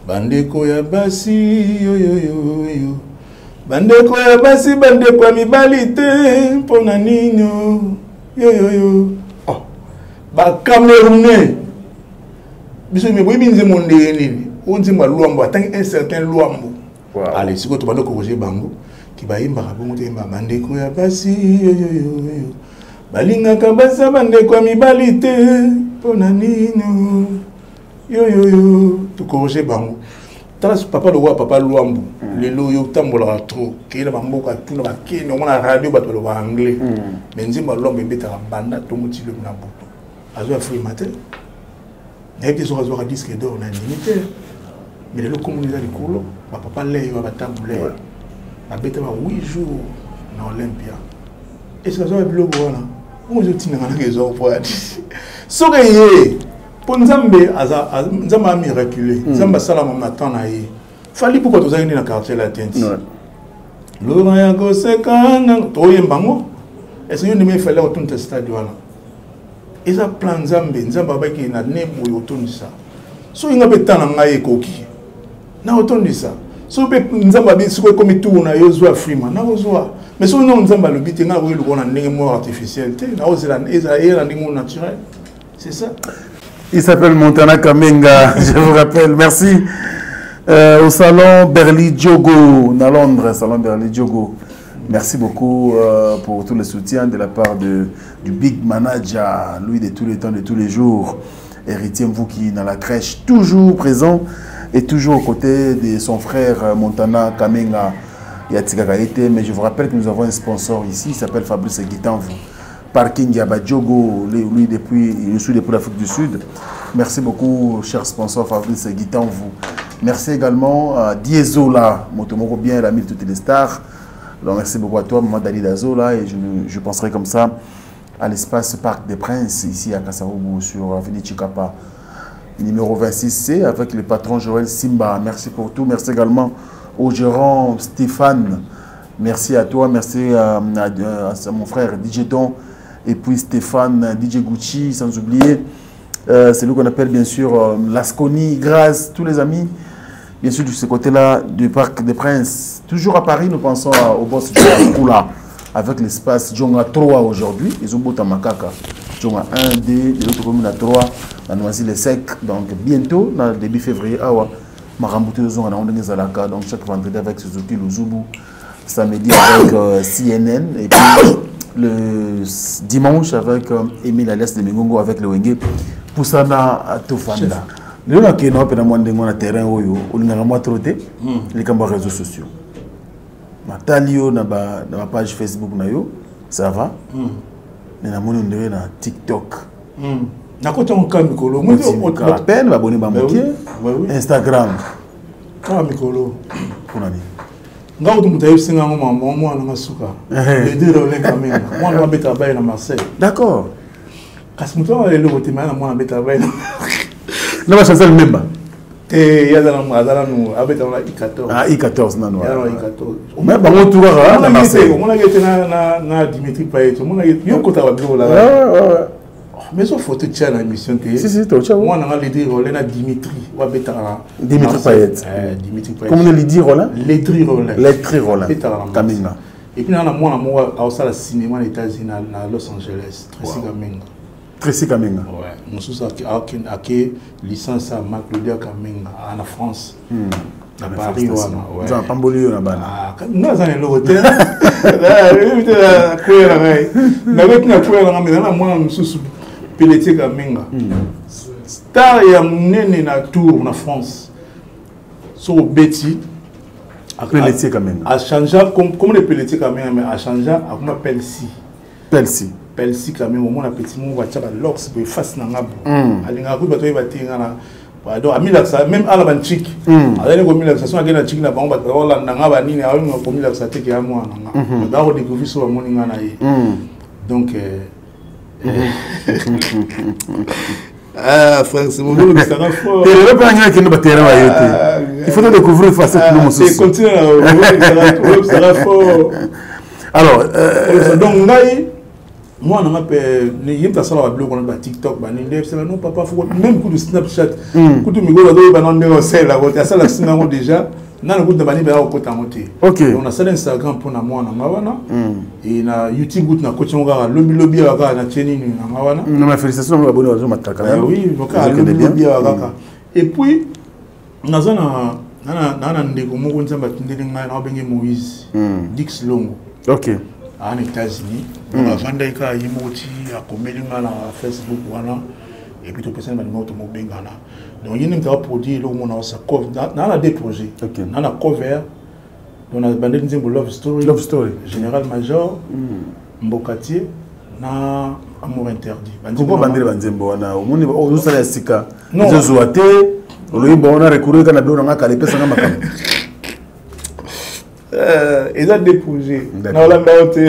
bandeko ya basi yoyoyoyo, bandeko ya basi, bandeko ya mibali te, mpona nini yoyoyo. Oh, bacamerounais biso me boyebi nzembo ndenge nini oyo, nzembo ya Lwambo, atangi un certain Lwambo. Ale sikoyo tobanda kocorriger bango ki bayembaka bongo te. Yembaka bandeko ya basi yoyoyoyo, balingaka basa bandeko ya mibali te, mpona nini yoyoyo. Tocorriger bango. Tala papa lokola papa Lwambo, lelo oyo otambolaka trop, kei na bamboka tuna bakende yango na radio, bato balobaka anglais, mais nzembo ya Lwambo ebetaka banda tongo ti lobi na butu. Azwa Frima te, nayebi te soki azwaka disque d'or na ndimi te, mais lelo komona eza likolo. Bapapa leyo batambu leyo babeta ba 8 jours na Olympia. Est-ce que azwaka biloko wana? Oyo ezotindaka naka ezwa poadi. Soki eye, mpo Nzambe aza, Nzambe a miraculé. Nzambe asalama na temps na ye. Fally pourquoi tozalaki nde na quartier latin ti? Lora ya koseka na toyemba yango. Est-ce que yo ndimi efali akotondisa stade wana? Eza plan Nzambe, Nzambe abaki na ne boye otondisa. Soki nga mpe temps na ngai ekoki, nakotondisa. Soki mpe Nzambe abi soki ekomi tour na yo zwa frima, nakozwa. Mais soki nano Nzambe alobi te, ngai nakoki lokola na ndenge moko artificiel te, nakozela ezala ye na ndenge moko naturel. C'est ça. Il s'appelle Montana Kamenga, je vous rappelle. Merci. Au salon Berly Diogo, à Londres, salon Berly Diogo. Merci beaucoup pour tout le soutien de la part du big manager, lui de tous les temps, de tous les jours, Héritier Mvouki dans la crèche, toujours présent et toujours aux côtés de son frère Montana Kamenga Yatika Kaete. Mais je vous rappelle que nous avons un sponsor ici, il s'appelle Fabrice Guitanvou. Parking Yaba Diogo, lui depuis, il nous suit depuis l'Afrique du Sud. Merci beaucoup, cher sponsor Fabrice Guitanvou. Merci également à Diezola, Motomoko bien, l'ami de toutes les stars. Donc merci beaucoup à toi, Maman Dalida Zola, et je penserai comme ça à l'espace Parc des Princes, ici à Kasavubu, sur avenue Tshikapa, numéro 26C, avec le patron Joël Simba. Merci pour tout. Merci également au gérant Stéphane. Merci à toi, merci à mon frère DJ Don, et puis Stéphane, DJ Gucci, sans oublier celui qu'on appelle bien sûr Lasconi, Grâce, tous les amis, bien sûr de ce côté-là du Parc des Princes. Toujours à Paris, nous pensons au boss Djonga avec l'espace Djonga 3 aujourd'hui. Ils ont beau Makaka. Djonga 1, 2, de l'autre commune à 3, à Noisy-le-Sec. Donc bientôt, dans le début février, awa, Marambouté, Zonga, na Ondenge Zalaka. Donc chaque vendredi avec Suzuki Luzubu, samedi avec CNN, et puis le dimanche avec Emile Alias de Mingongo avec le Wenge Poussana Tofanda. Le na ke na pena mwande ngona terrain oyo olingaka mwa trop te likambo ya réseaux sociaux. Natali yo na ba page Facebook na yo, ça va? Mais na moni ndenge na TikTok. Nakota nka mikolo. Moni à peine ba abonné ba Ben moke. oui. Ben oui. Instagram. Kaka mikolo. Pona nini? Nga kutu moto ayebisi nga ngo mama, mwana nga suka. Les deux relais quand même. Mwana nga beta baye na Marseille. D'accord. Kasi moto wana eloko te, mais na mwana beta baye na Na ba Chancel Mbemba. Te, ya za na, aza nanu, abeta na I14. Ah, I14 nanu, Ya na ouais. I14. Mais bango tout kaka na Omonaki Marseille. te, omonaki te na Dimitri Payet, omonaki te, yo kota ba biloko la. Ouais, ouais, ouais. Mais so photo tia na émission te. Si, si, to tia. Mwana nga Lydie Rollin na Dimitri, wa beta na Dimitri Marseille. Payet. Dimitri Payet. Comment on Lydie Rollin? Lydie Rollin. Lydie Rollin. Beta na Marseille. Kaminga. Et puis na mwana moko aosala cinéma aux États-Unis na Los Angeles, Tracy Wow. Kaminga. Tracy Kaminga. Ouais, mosusu ake licence à Marc Claudia Kaminga en France. Na Na Paris France, wana, ouais. Nzambe apamboli yo na bana. Ah, nga aza na eloko te. Ah, oyebi te na kwela ngai. Nakoki na kwela ngai, mais na mwana mosusu Pelletier Kaminga. Star ya monene na Tours na France. Soko beti Pelletier Kaminga. A changé comme le Pelletier Kaminga, mais a changé à comment Pelsi. Pelsi. Pelsi Kaminga, mon petit mot va tchaba lox pour face na ngabo. Alinga ku bato ba tinga na. Ba donc amila ça même ala ban chic. Alali ko mila ça so agena chic na bango ba wala na ngaba nini awi ko mila ça te ki amwa na nga. Ba ko découvrir so ba moni nga na ye. Donc ah frère, c'est mon nom, ça va fort. Et le pas ngana kendo ba terrain wa yote. Ah, Il faut découvrir facette ah, nous mosusu. c'est continue là, ça va fort. Alors donc ngai moi na ngape ni yimta sala ba biloko na ba TikTok ba ni ndé c'est non papa faut même coup de Snapchat. Coup de micro ba ba non ndé sel la ko sala singa déjà. Nana kutu na bani ba ko kota ngote. Donc na sala Instagram pona mwana nga wana. Et na YouTube kutu na coaching ngaka lobi lobi ya kaka na tieni ni nga wana. Non mais félicitations ba abonné bazo mataka. Eh oui, donc Vous lobi êtes bien. lobi ya kaka. Et puis naza na na na na ndeko moko nzamba tindeli ngai na benge Moïse. Dix Longo. En États-Unis. Donc avanda ka ye moko ti akomeli nga na Facebook wana. Et puis to pesana ba numéro to mobengana. Donc il y a un produit là où on a sa cover dans la deux projets. Dans la cover, on a bandé nzembo Love Story. Love Story. Général Major, Mbokatier, na Amour Interdit. Pourquoi bandé banzembo wana? Omoni o sala ya sika. Non. Nzozo te, oloyi bon on a recourir kana biloko nga kale pesa nga makambo. Eza deux projets. Naolanda yo te.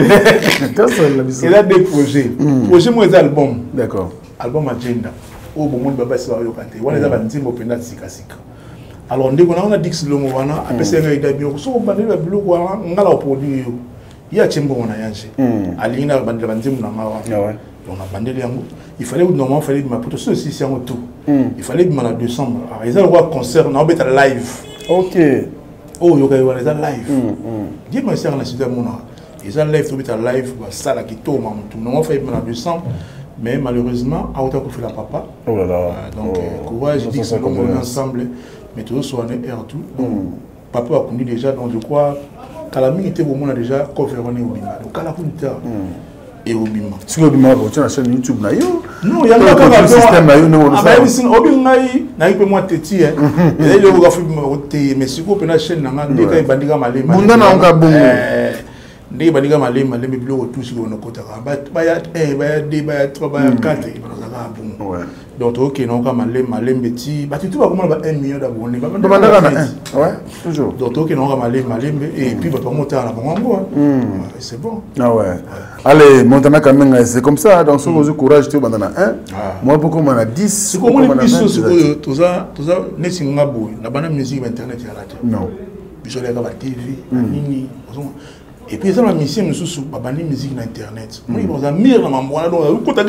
Eza deux projets. Projet moko eza album. D'accord. Album agenda. Oyo bomoni babasi bayoka te. Wana eza banzembo mpenza sikasika. Alors ndeko na wana Dix Longo wana apesaki ngai ida biloko. Soki obandeli ba biloko wana nga na produire yo. Ye atie mbongo na yanje. Alingi na bandela banzembo na nga wana. Donc nabandeli yango. Il fallait normalement fallait bima poto soki osilisi yango tout. Il fallait bima na décembre. Alors eza lokola concert na obeta live. OK. Oyo oyokaki wana eza live. Dieu merci aka na studio amonaka. Eza live tobeta live basala kitoko mamutu. Normalement fallait bima na décembre. Mais malheureusement, auta kofela papa. Oh là là. Donc, oh. courage, dit que on est ensemble, mais toujours sur un air tout. Donc, papa a connu déjà, donc je crois, kala mingi te bomona déjà coffre wana ebima. Donc kala kunta ebima. Soki obima otia na chaîne YouTube na yo. Non, yango kaka système na yo ndenge Ah, bayebisi obi ngai nayi mpe mwa teti hein. Ezali eloko kafu bima te mais sikoyo mpe na chaîne na nga ndeka ebandika malema. Bunda na yango bongo. Ndenge ebandika malema malema biloko tout sikoyo nakotaka. Baya 1, baya 2, baya 3, baya 4 ebandaka bongo. Donc tokokende yango kaka malembe malembe ti bato tu bakomona ba 1 million d'abonnés. Babandaka na 1. Ouais, toujours. Donc tokokende yango kaka malembe malembe et puis bato bango otala na bango yango. C'est bon. Ah ouais. Allez, Montana Kamenga, c'est comme ça. Donc, soki ozwi courage te obanda na 1, moi mpo koma na 10. Sikoyo omoni biso sikoyo toza toza neti nga boye na banda musique ba internet ezala te. Non. Biso oleka ba TV, nini, ozomona. Et puis eza na musicien mosusu babandi musique na internet. Moi baza mire na mambo wana donc okota.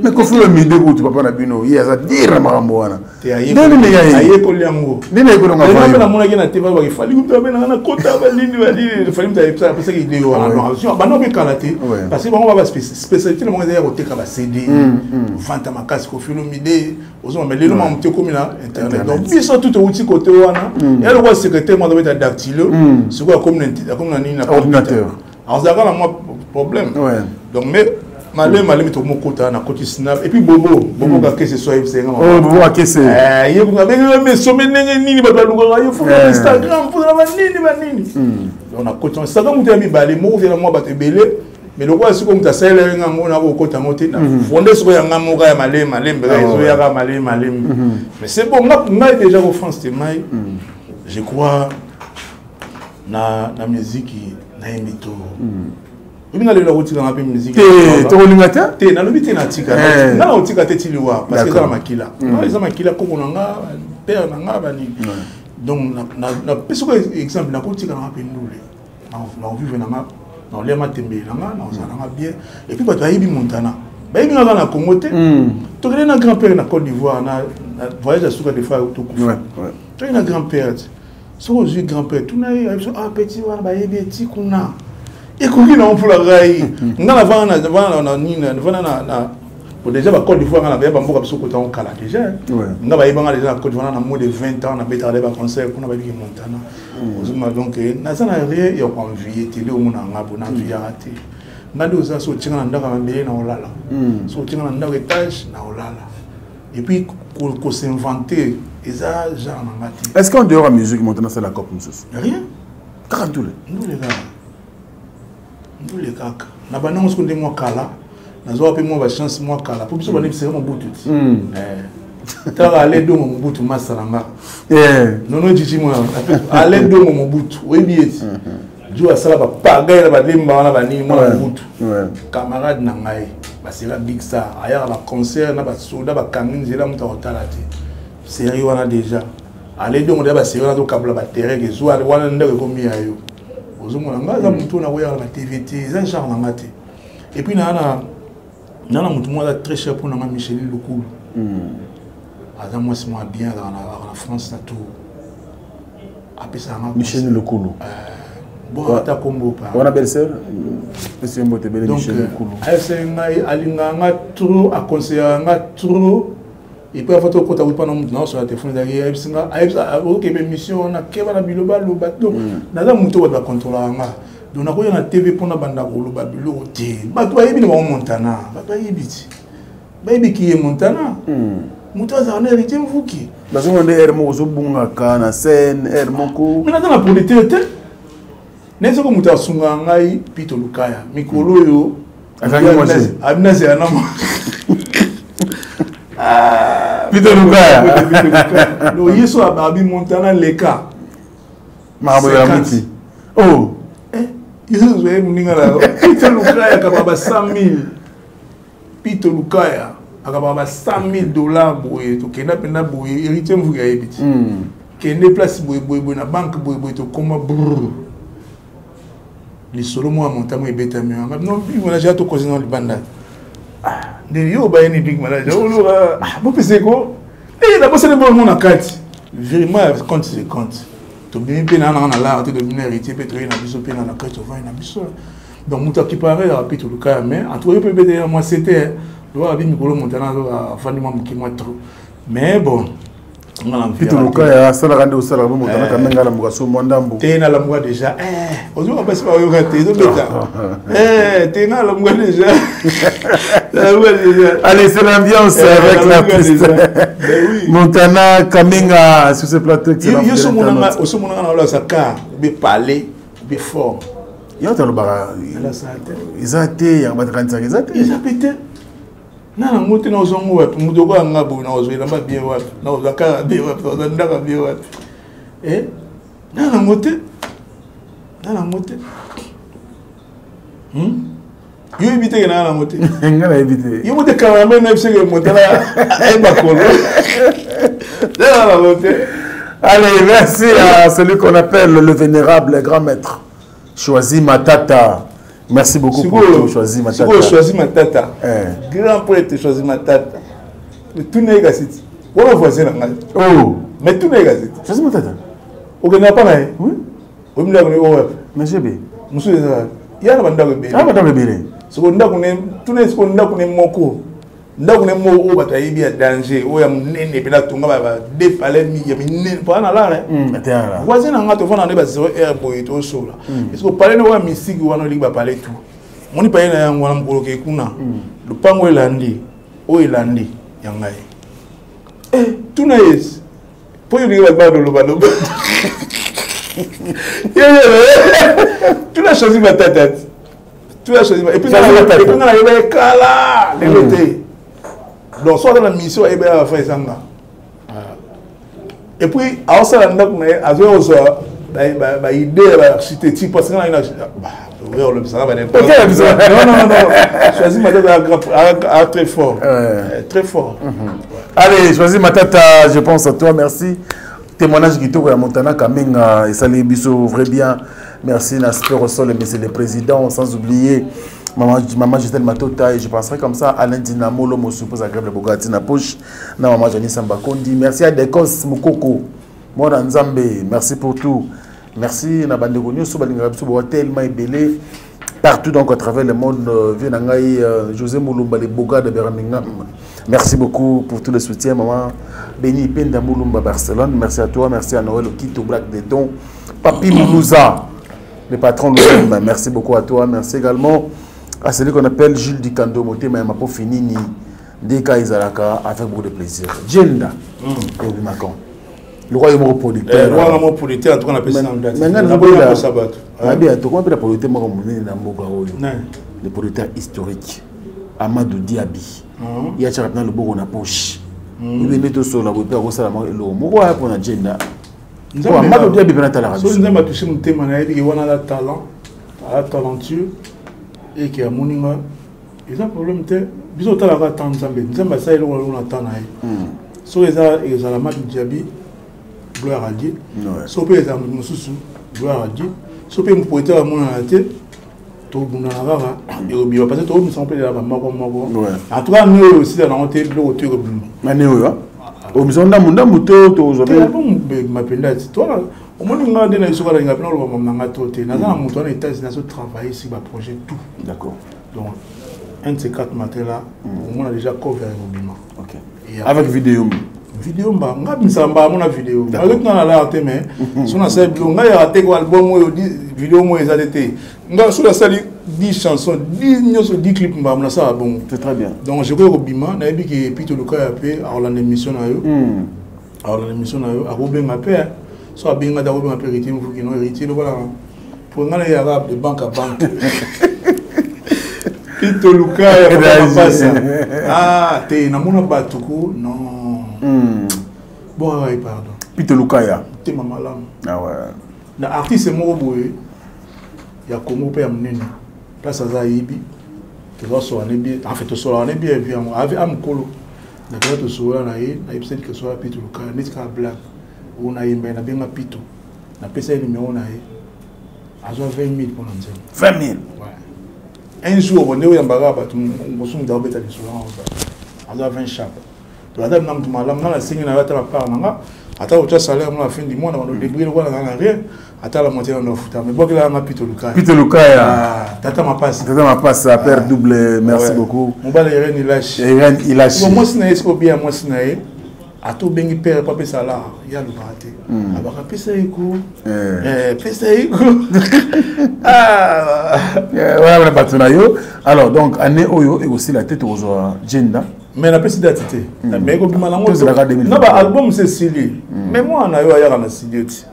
Mais Koffi Olomide kutu papa na bino, ye aza dire na makambo wana. Te ayekoli yango. Nini ayekoli yango avant? Mpe namonaki na TV baki Fally kutu abenaka na kota banini banini Fally mutu apesaki idée wana. Donc banda obekala te parce que bango ba spécialité na bango eza ya koteka ba CD, vente makasi Koffi Olomide ozoma mais lelo mamu te ekomi na internet. Donc biso tout outi côté wana ya lokola secrétaire moko abeta dactylo sikoyo akomi na nini na ordinateur. Azalaka na mwa problème. Donc mais malemi malemi tokomokota na koti snap et puis bobo bobo kakese so ayebisa nga. Oh bobo kakese. Ye abengi nga some ndenge nini bato balukaka yo fo Instagram fo na banini banini. Donc na koti Instagram moto ya mibale moko ozela mwa bato ebele. Mais lokola sikoyo moto asalelaki nga yango nakokota yango te, na fonde sikoyo ya nga moko ya malemi malembe kaka ezoyaka malemi malembe. Mais c'est bon, ngai déjà ko France Temai, je crois na na musique nayembi to oyebi nga lelo nakotikanga mpe musique te tokolinga te te nalobi te natika nga nakotika te ti liwa parce que eza na makila, eza makila koko na nga, père na nga banini. Donc napesi ko exemple, nakotika nanga mpe ndule, nakovivre na nga, naolia matembele na nga, nakozala nanga bien. Et puis bato bayebi Montana, bayebi nga kaka na Congo te. Tokende na grand père na Côte d'Ivoire na voyage ya suka, des fois tokufa, tokende na grand père. Soki ozwi grand père tuna ye, ayebi so ah petit wana bayebi eti kuna ekoki na mpula ngai nga navanda na nini, navanda na bon déjà ba Côte d'Ivoire nga na baya bamboka biso kota kala déjà nga bayebanga déjà na Côte d'Ivoire na moins de 20 ans nabetaka de baconcert kuna, bayebiki Montana ozoma. Donc naza na rien ya koenvie te. Nde omona nga bo naenviaka te. Nga nde oza so otinga na ndako ya mabele na olala, so otinga na ndako étage na olala. Et puis kosinventer eza genre na nga te. Est-ce qu'en dehors ya musique Montana asala cope mosusu? Rien. Kaka ndule? Ndule kaka, ndule kaka na bandango. Siko nde mwa kala nazwaka mpe mwa bachance mwa kala po biso bandebisaka Mobutu ti talaka ale dongo Mobutu masa na nga nono jiji mwana ale dongo Mobutu oyebi ye ti jo asala bapagai na balemba wana banini mwana Mobutu camarade na ngai basela big star ayaka baconcert na basoda bakangi nzela moto akotala te série wana déjà ale dongo deja basérie wana tokabola baterrain ezwa wana ndako ekomi ya yo. Ozomona nga aza motu oyo nakoyaka na batv te, eza genre na nga te. Et puis naa na motu moko aza très cher mpo na nga, Micheline Lukulu, aza mwasi mwa bien, azalaka na France na Tour, apesaka nga. Micheline Lukulu. Bon, ata kombo pa. Wana belle sœur pesi mbote ebele. Micheline Lukulu ayebisaki ngai alingaka nga trop, aconseillaka nga trop. Et puis avant tokota kuti mpana motu naosola telefone ezalaki ayebisi nga okebe mission wana keba na biloba loba. Donc naza motu oyo bato bacontrolaka nga. Donc nakoya na TV mpona banda koloba biloko te. Bato bayebi na bango Montana, bato bayebi ti bayebi ki ye Montana moto azala na Héritier Mvuki. Bazonga nde aire moko ozobungaka na scène aire moko. Mais naza na producteur te. Neti soki moto asungaka ngai Pito Lukaya mikolo oyo abinazela na Pito Lukaya. Donc ye so abi Montana leka. Makambo ya miti oh. Yo ye moninga na yo. Pito Lukaya akaba ba 100 000. Pito Lukaya akaba ba 100 000 dollars boye tokenda mpenza boye héritier mvuki ayebi ti. Kende place boye boye boye na banque boye boye tokoma brrr. Lisolo mwa montango ebetami wana. Non, big manager tokozi na libanda. Ah, nde yo obayeni big manager oloka ah, bopesa ko eh nabosani bongo na kati. Vraiment compte c'est compte. Tobimi mpe na nanga na lar te, tobimi na héritier mpe toyei na biso mpe na na kati ovandi na biso. Donc moto akipare ya mpe toluka mais en tout cas yo mpe bete mwa sete lokola abi mikolo montana afandi mwa moke mwa trop mais bon. Pito Lukaya asalaka nde osalaka mpe moto anaka ndenge alamuka so mwa ndambo te nalamuka déjà ozoka basi bayoka te ezobeta te nalamuka déjà. Allez, c'est l'ambiance avec l'artiste Montana Kamenga sur ce plateau. Yo osomonanga na olasa car obe parler obe forme. Yo tolobaka eza te yango batakanisaka eza te. Eza pe te. Na nango te nazwa ngo wapi moto okoya nga boye nazwa elamba bien wapi nazwa kara bien wapi nazwa ndaka bien wapi na nango te na nango te yo yebi te ke na nango te. Nga nayebi te. Yo mote cameraman nayebi seke motala ayeba kolo na nango te. Allez, merci à celui qu'on appelle le vénérable grand maître Choisi Matata. Merci beaucoup pour tout, Choisi Matata. Sikoyo Choisi Matata. Grand prêtre Choisi Matata. Tout n'est qu'à cité. Wana voisin na ngai. Oh. Mais tout n'est qu'à cité. Choisi Matata. Okendaka pa na ye? Oui. Oyebi ndako ne oyo wapi? Na GB. Mosusu eza ya na bandako ebele. Ah, bandako ebele. Sikoyo ndako ne tuna sikoyo ndako ne moko. Ndako ne moko oyo bato ayebi ya danger oyo ya monene mpe natonga ba deux palais ya minene mpo na lara. Voisin na nga tovanda nde ba 0 heure boye tosola. Parce que palais ne oyo ya mystique wana olingi ba palais tout. Moni palais na yango wana mokolo ke kuna. Lopango elandi oyo elandi ya ngai. Tuna ye mpo yo olingi bato baloloba loba. Tuna Choisi Matata. Tuna Choisi et puis nga nayeba ye kala lelo te. Donc so aza na mission ayeba ya bafa ezanga. Et puis aosala ndako na ye azoya kozwa baidée ya baarchitecture parce que nga na olobisaka ba n'importe. Non non non, Choisi Matata a très fort. Très fort. Allez, Choisi Matata, je pense à toi, merci. Témoignage kitoko ya Montana Kamenga esali biso vrai bien. Merci na Spero Sol, monsieur le président, sans oublier maman, maman Gisèle Matota, et je penserai comme ça Alain Dinamo, l'homme au suppose agréable Bogati na poche, na maman Janice Sambakondi. Merci à Dekos Mukoko, Mwana Nzambe, merci pour tout. Merci na bande nyonso balingaka biso boa tellement ebele partout donc à travers le monde. Vieux na ngai José Moulumba le Boga de Birmingham. Merci beaucoup pour tout le soutien maman Béni Penda Moulumba Barcelone. Merci à toi, merci à Noël Okito Black Déton, Papi Moulouza, le patron de l'homme. Merci beaucoup à toi, merci également à celui qu'on appelle Jules Dikando Motema ya Mapo Finini Ndeka Izalaka avec beaucoup de plaisir. Djenda et Makan. Le roi est mon producteur. Le roi est mon producteur, en tout cas, on appelle ça en date. Maintenant, On nous appelle ça bateau. Nabi, tout compte la producteur moko monene na mboka oyo. Le producteur historique Amadou Diaby. Il y a tchaka na loboko na poche. Il met tout sur la boîte pour ça la eloko moko ya pona Djenda. Amadou Diaby pena talaka biso. Nzambe a touché motema na ye que wana la talent, ala talentueux et que amoninga eza problème te. Biso talaka tant Nzambe. Nzambe asali eloko na temps na ye. So eza ezala Amadou Diaby, gloire à Dieu. So pe ezala mosusu, gloire à Dieu. So pe mopoete amonana te, tobundana kaka ekobima parce que tobimisa mpe lela bamoko moko. En tout cas, ne oyo osila nango te biloko to ekobima. Nani oyo? Obimisa ndambu ndambu to tozwa pe album mapenda ti. Toi omoni nga nde na biso kala linga pena oloba mama nga to te. Naza na moto wana États-Unis nazo travailler sur ba projet tout. D'accord. Donc un de ces quatre matins là, on a déjà cover ekobima. OK. Avec vidéo. Vidéo mba nga bimisa mba mona vidéo. Avec nga na la te mais so na sali bilo nga ya te ko album oyo vidéo mo eza te. Nga so na sali 10 chansons, 10 nyonso 10 clips mba mona sala bongo. C'est très bien. Donc je crois ko bima na yebi ke Pito Lukaya pe a rolanda émission na yo. A rolanda émission na yo, a ko benga pe. So a benga da ko benga pe Héritier Mvuki non Héritier lo bala. Pour nga na ya rap de banque à banque. Pito Lukaya papa. Ah, te na mona batuku non. Bon, ouais, pardon. Pito Lukaya. Te mama malamu. Ah ouais. Na artiste moko boye. Ya Congo mpe ya monene. Place aza ayebi. Tozosola ne bien. En fait, tosola ne bien vieux yango. Ave amukolo. Nakenda tosola na ye, nayebisaki ke sola Pito Lukaya, neti kaka blague. Oyo nayemba ye, nabenga Pito. Napesa ye numéro na ye. Azwa 20 000 mpona nzembo. 20 000? Ouais. Un jour, nde oyambaka bato mosusu moto akobeta lisolo yango. Azwa 20 chaque. Donc ata na moto malamu, nga nasengi na yo ata bapart na nga, ata otya salaire mo na fin du mois, na bando débrouiller lokola na nga na rien, ata la moitié na ndo afuta. Mais bwakela nga Pito Lukaya. Pito Lukaya. Ah, tata Mapasa. Tata Mapasa, père double, merci beaucoup. Mobali Irène Ilashi. Irène Ilashi. Bon, mwasi na ye sikoyo bien, mwasi na ye ata obengi père po apesa la ye alobaka te. Alobaka pesa ye ko. Pesa ye ko. Ah. Wana bato na yo. Alors donc année oyo ekosila te tokozwa Djenda. Mais napesi date te. Mais ekobima nango Tozelaka 2023. na ba album se esili. Mais mwana na yo ayaka na studio ti.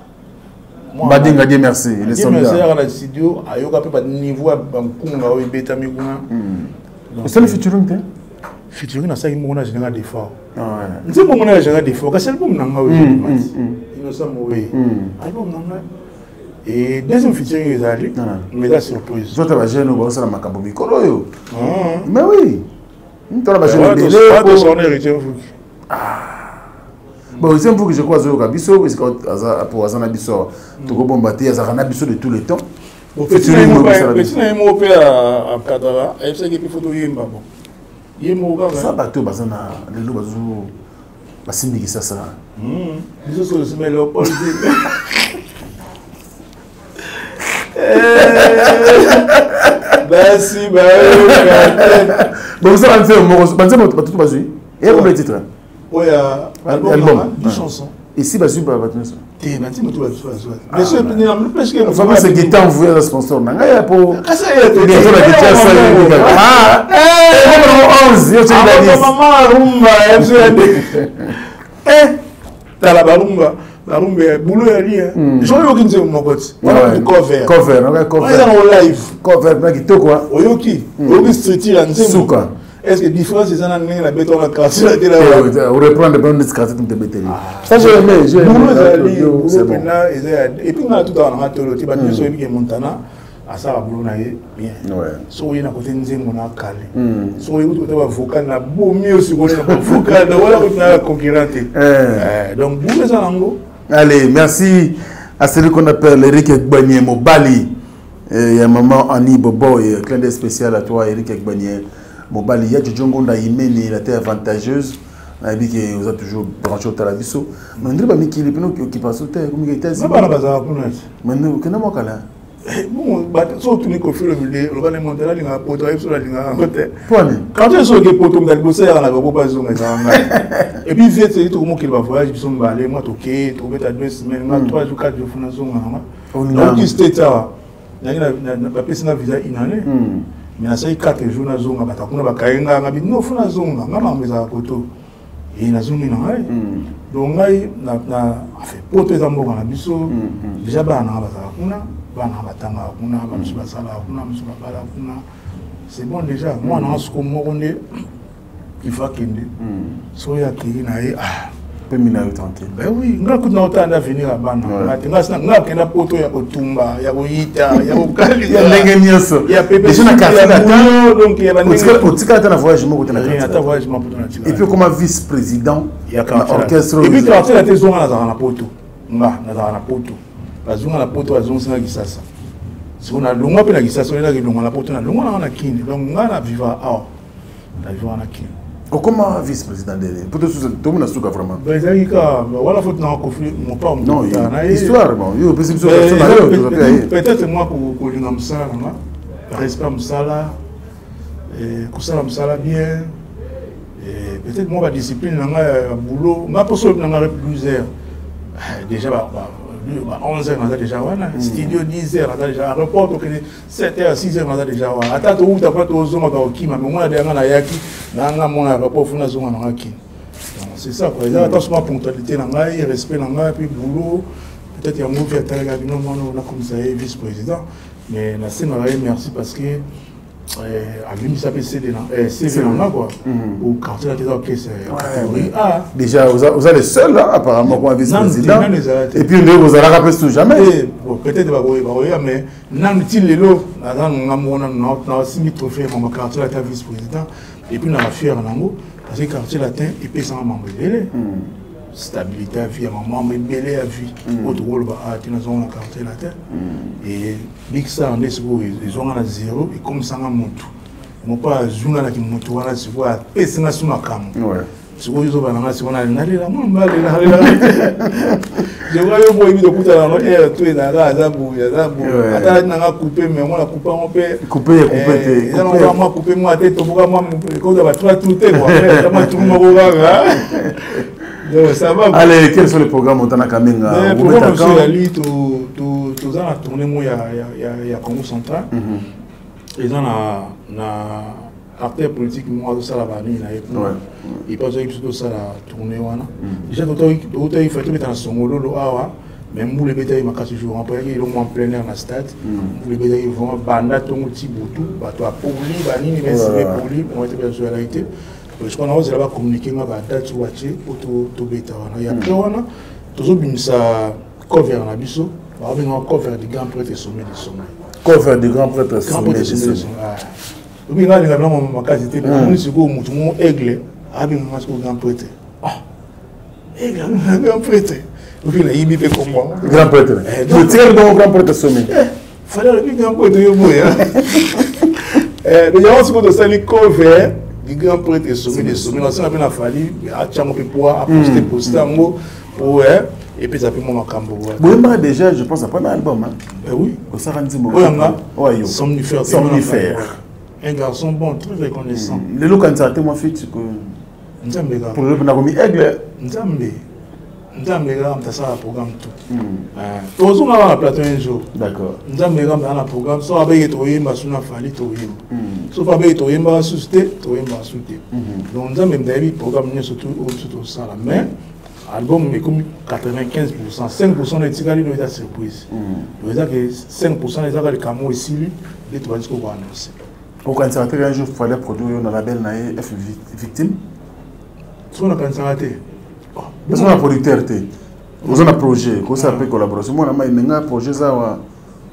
Badinga, Dieu merci, il est Dieu merci, soldat. ayaka na studio, ayoka mpe ba niveau ya bankunga oyo ebetami kuna. Donc, Osali featuring te? Featuring nasalaki moko na Général Defort. Nzembo moko na Général Defort, kasi album na ngai oyo Innocent Mowe. Album na ngai. Et deuxième featuring ezali, mais eza surprise. Zota ba jeune oyo baosala makambo mikolo oyo. Mais oui. Tala ba jeune ebele. Tosona Héritier Mvuki. Bon, Héritier Mvuki, je crois azoyoka biso, esika aza po aza na biso awa. Tokobomba te, azalaka na biso de tout le temps. Petit na ye moko mpe akadara, ayebisaki mpe foto yemba bon. Ye moko kaka. Sa bato baza na lelo bazo basimbi Kisasa. Biso solo sima Léopold. Basi bayoka te. Bon, ça va nzembo moko, ba nzembo bato to bazwi. Et combien de titres? Oyo ya album, Album. 10 chansons. Et si bazwi ba bato nyonso? Te, ba nzembo to bazwi bazwi. Mais so ni na plus que Vraiment c'est Gaëtan Mvouya la sponsor na ngai ya po. Kasi ya te. Bientôt la Kinshasa, il est kaka. Ah, eh, eh, 11, yo tshela Ah, 10. maman rumba, ya biso ya te. Eh, tala barumba, barumba ya boulot ya lia. Je oyoki nzembo moko ti. Wana kutu cover. Cover, ok, cover. Wana eza na live. Cover na kitoko, hein. Oyoki, oyoki structure ya nzembo. Suka. Est-ce que différence eza na ndenge na beto na quartier na te na Eh, eh, reprendre prendre ce quartier tu beteli. Ça j'ai aimé, j'ai aimé. Boulot ezali, Yo, c'est boulot bon. mpena eza ya et puis nga tutaka na nga tolo te, bato nyonso oyebi ke Montana asala boulot na ye bien. Soki oye na kote nzembo na kale. Soki oye kote ba vocal na bomi oyo sikoyo na ba vocal na wala kote na concurrent te. Donc boulot eza nango. Allez, merci à celui qu'on appelle Eric Gbanier Mobali. Et ya maman Annie Bobo, et clin d'œil spécial à toi Eric Gbanier Mobali. Ya Jojo Ngonda Imene, la terre avantageuse. Nayebi ke oza toujours branché otala biso. Mais ndire ba mikili peno occupation te, comme que États-Unis. Ba bana bazala kuna ti. Mais nous kena mokala. Eh, bon, ba so tuni Koffi Olomide, oloba na Montana alingaka poto, ayebi so alingaka yango te. Poni. Quand tu es soki poto, moto liboso ayaka na bango bazonga ezala ngai. Et puis vieux, c'est tokomokili ba voyage biso mibale, moi toke, tokobeta 2 semaines, nga 3 jours, 4 jours, funa zonga na nga. Olinga. Naoki state awa. Nangi na bapesi nga visa une année. Mais nasali 4 jours nazonga, bato kuna bakaye nga, nga bi non, funa zonga, nga makambo ezalaka poto. Et nazongi na ngai. Donc ngai na, na, enfin, poto eza mboka na biso. Déjà bana na nga bazalaka kuna, bana na nga batangaka kuna, ba mosusu basalaka kuna, ba mosusu babalaka kuna. C'est bon déjà. Mwana nga sikoyo moko nde il faut akende. Soki akei na ye, ah. Pemi na yo tranquille. Ben oui, nga kutu na otala nde avenir ya bana. Nga te, nga sina, nga akenda poto ya kotumba, ya koyita, ya kokalisa. Ya ndenge nyonso. Ya pepe Déjà na suki, quartier ya latin, boulot, donc ya ba ndenge otikala ata na voyage moko te na Rien, quartier ata latin. voyage moko te na tikala. Et puis comme vice-président Ya na quartier latin. orchestre Et puis quartier latin ezonga nazalaka na poto. Nga nazalaka na poto. Bazonga na poto, bazongisaka Kisasa. Sikoyo nalongwa mpe na Kisasa, oyelaki elongwa na poto, nalongwa nanga na Kini. Donc nga na viva awa. Na viva na Kini. Okoma vice-président dele. Poto susa, tomona suka vraiment. Ba ezalaki kaka, ba wana faute na Koffi, mon père, mon Non, père, na ye. histoire, bon, yo opesi biso Mais version na yo, toza pe ya ye. peut-être moi, kolinga mosala na nga, respect mosala, kosala mosala bien, peut-être moi, ba discipline na nga ya boulot, nga poso na nga rep 12 heures. Déjà, ba 11 heures, naza déjà wana. Studio 10 heures, naza déjà. Aéroport, tokende 7 heures, 6 heures, naza déjà wana. Ata touta pa tozonga ka kokima, mais mwana de nga nayaki, na nga mona aéroport, funa zonga na nga kini. Donc, c'est ça, quoi. Eza ata soma ponctualité na ngai, respect na ngai, puis boulot. Peut-être yango mpe atalaka bino mwana oyo nakomisa ye vice-président, mais nasengaka ye merci parce que Eh, abimisa mpe cd na eh, cv na nga quoi mhm. au quartier latin eza orchestre ya catégorie A déjà oza le seul hein, apparemment comme vice président et puis ndenge ozalaka mpe sous jamais eh, bon peut-être bakoya mais nanu ti lelo naza nga moko nanu nasimbi trophée ya mama quartier latin vice président et puis naka fier nango parce que quartier latin epesanga mambo ebele hmm. stabilité ya vie ya mambo ebele ya vie hmm. oyo tokoloba a te nazonga na quartier latin hmm. et Big Star nde sikoyo ezwanga na zero ekomisanga motu mopa azwi nga na kimotu wana sikoyo apesi nga su makambo sikoyo ozoba na nga sikoyo nalela mwa mbalela je yo boyebi tokutana yango ere to ezalaka aza boye aza boye ata alati nanga coupe mais yango na coupe yango mpe eza nango mwa coupe mwa te toboka mwa ekoza ba trois tour te kua mwa tour moko kaka. Donc ça va. Allez, quels sont les programmes Montana Kamenga? Mais programme aussi ezali to to toza na tournée moko ya ya ya Congo central. Mm -hmm. Eza na na acteur politique moko azosala banini na ye kuna epe azwaki biso tosala tournée wana mm. déjà totaki fai tobeta na songololo awa mais mbula ebetaki makasi jour wana mpo yaki eloko mwa plein air na stade mm. mbula ebetaki vraiment banda ntongo ti butu bato apoli banini mesime poli moye tobeta te. Je crois naozela bacommunike nga badate oyo batie po tobeta wana ya après wana tozobimisa cover na biso, baobengaka cover du grand prêtre sommet du sommet. Cover du grand prêtre sommet du sommet. Obi nga alinga biloko makasi te, namoni sikoyo motu moko aigle abengaka sikoyo grand prêtre. Ah, aigle abengaka grand prêtre, obi nayibi mpe kombo grand prêtre, otikali bongo grand prêtre sommet. Fallait alobi grand prêtre yo boya. Donc yango sikoyo tosali cover du grand prêtre sommet de sommet, nasala mpe na Fali atyango mpe poa aposte poste yango po epesa mpe mwa makambo. Boyembaka déjà, je pense, après album, hein? Eh oui. Osaka nzembo oyo yanga oyo somnifère. Somnifère. Un garçon bon, très reconnaissant. Lelo kanisaka te mwa fiti ko Nzambe kaka pour le nakomi aigle. Nzambe, Nzambe kaka moto asala programme tout. Tozonga kaka na plateau un jour. D'accord. Nzambe kaka moto na programme, so abeki toyemba su na Fali toyemba, so abeki toyembaka susu te, toyembaka su te. Donc Nzambe moto ayebi programme nyonso tu oyo biso tosala, mais album ekomi 95, 5 na etikali no eza surprise. Donc eza ke 5 ezaka likambo esili nde tobandi sikoyo koannonce. Okanisaka te un jour fallait produire yo na label na ye F Victime? Soki nakanisaka te. Oza na producteur te, oza na projet kosala mpe collaboration mwana mai menga projet eza wa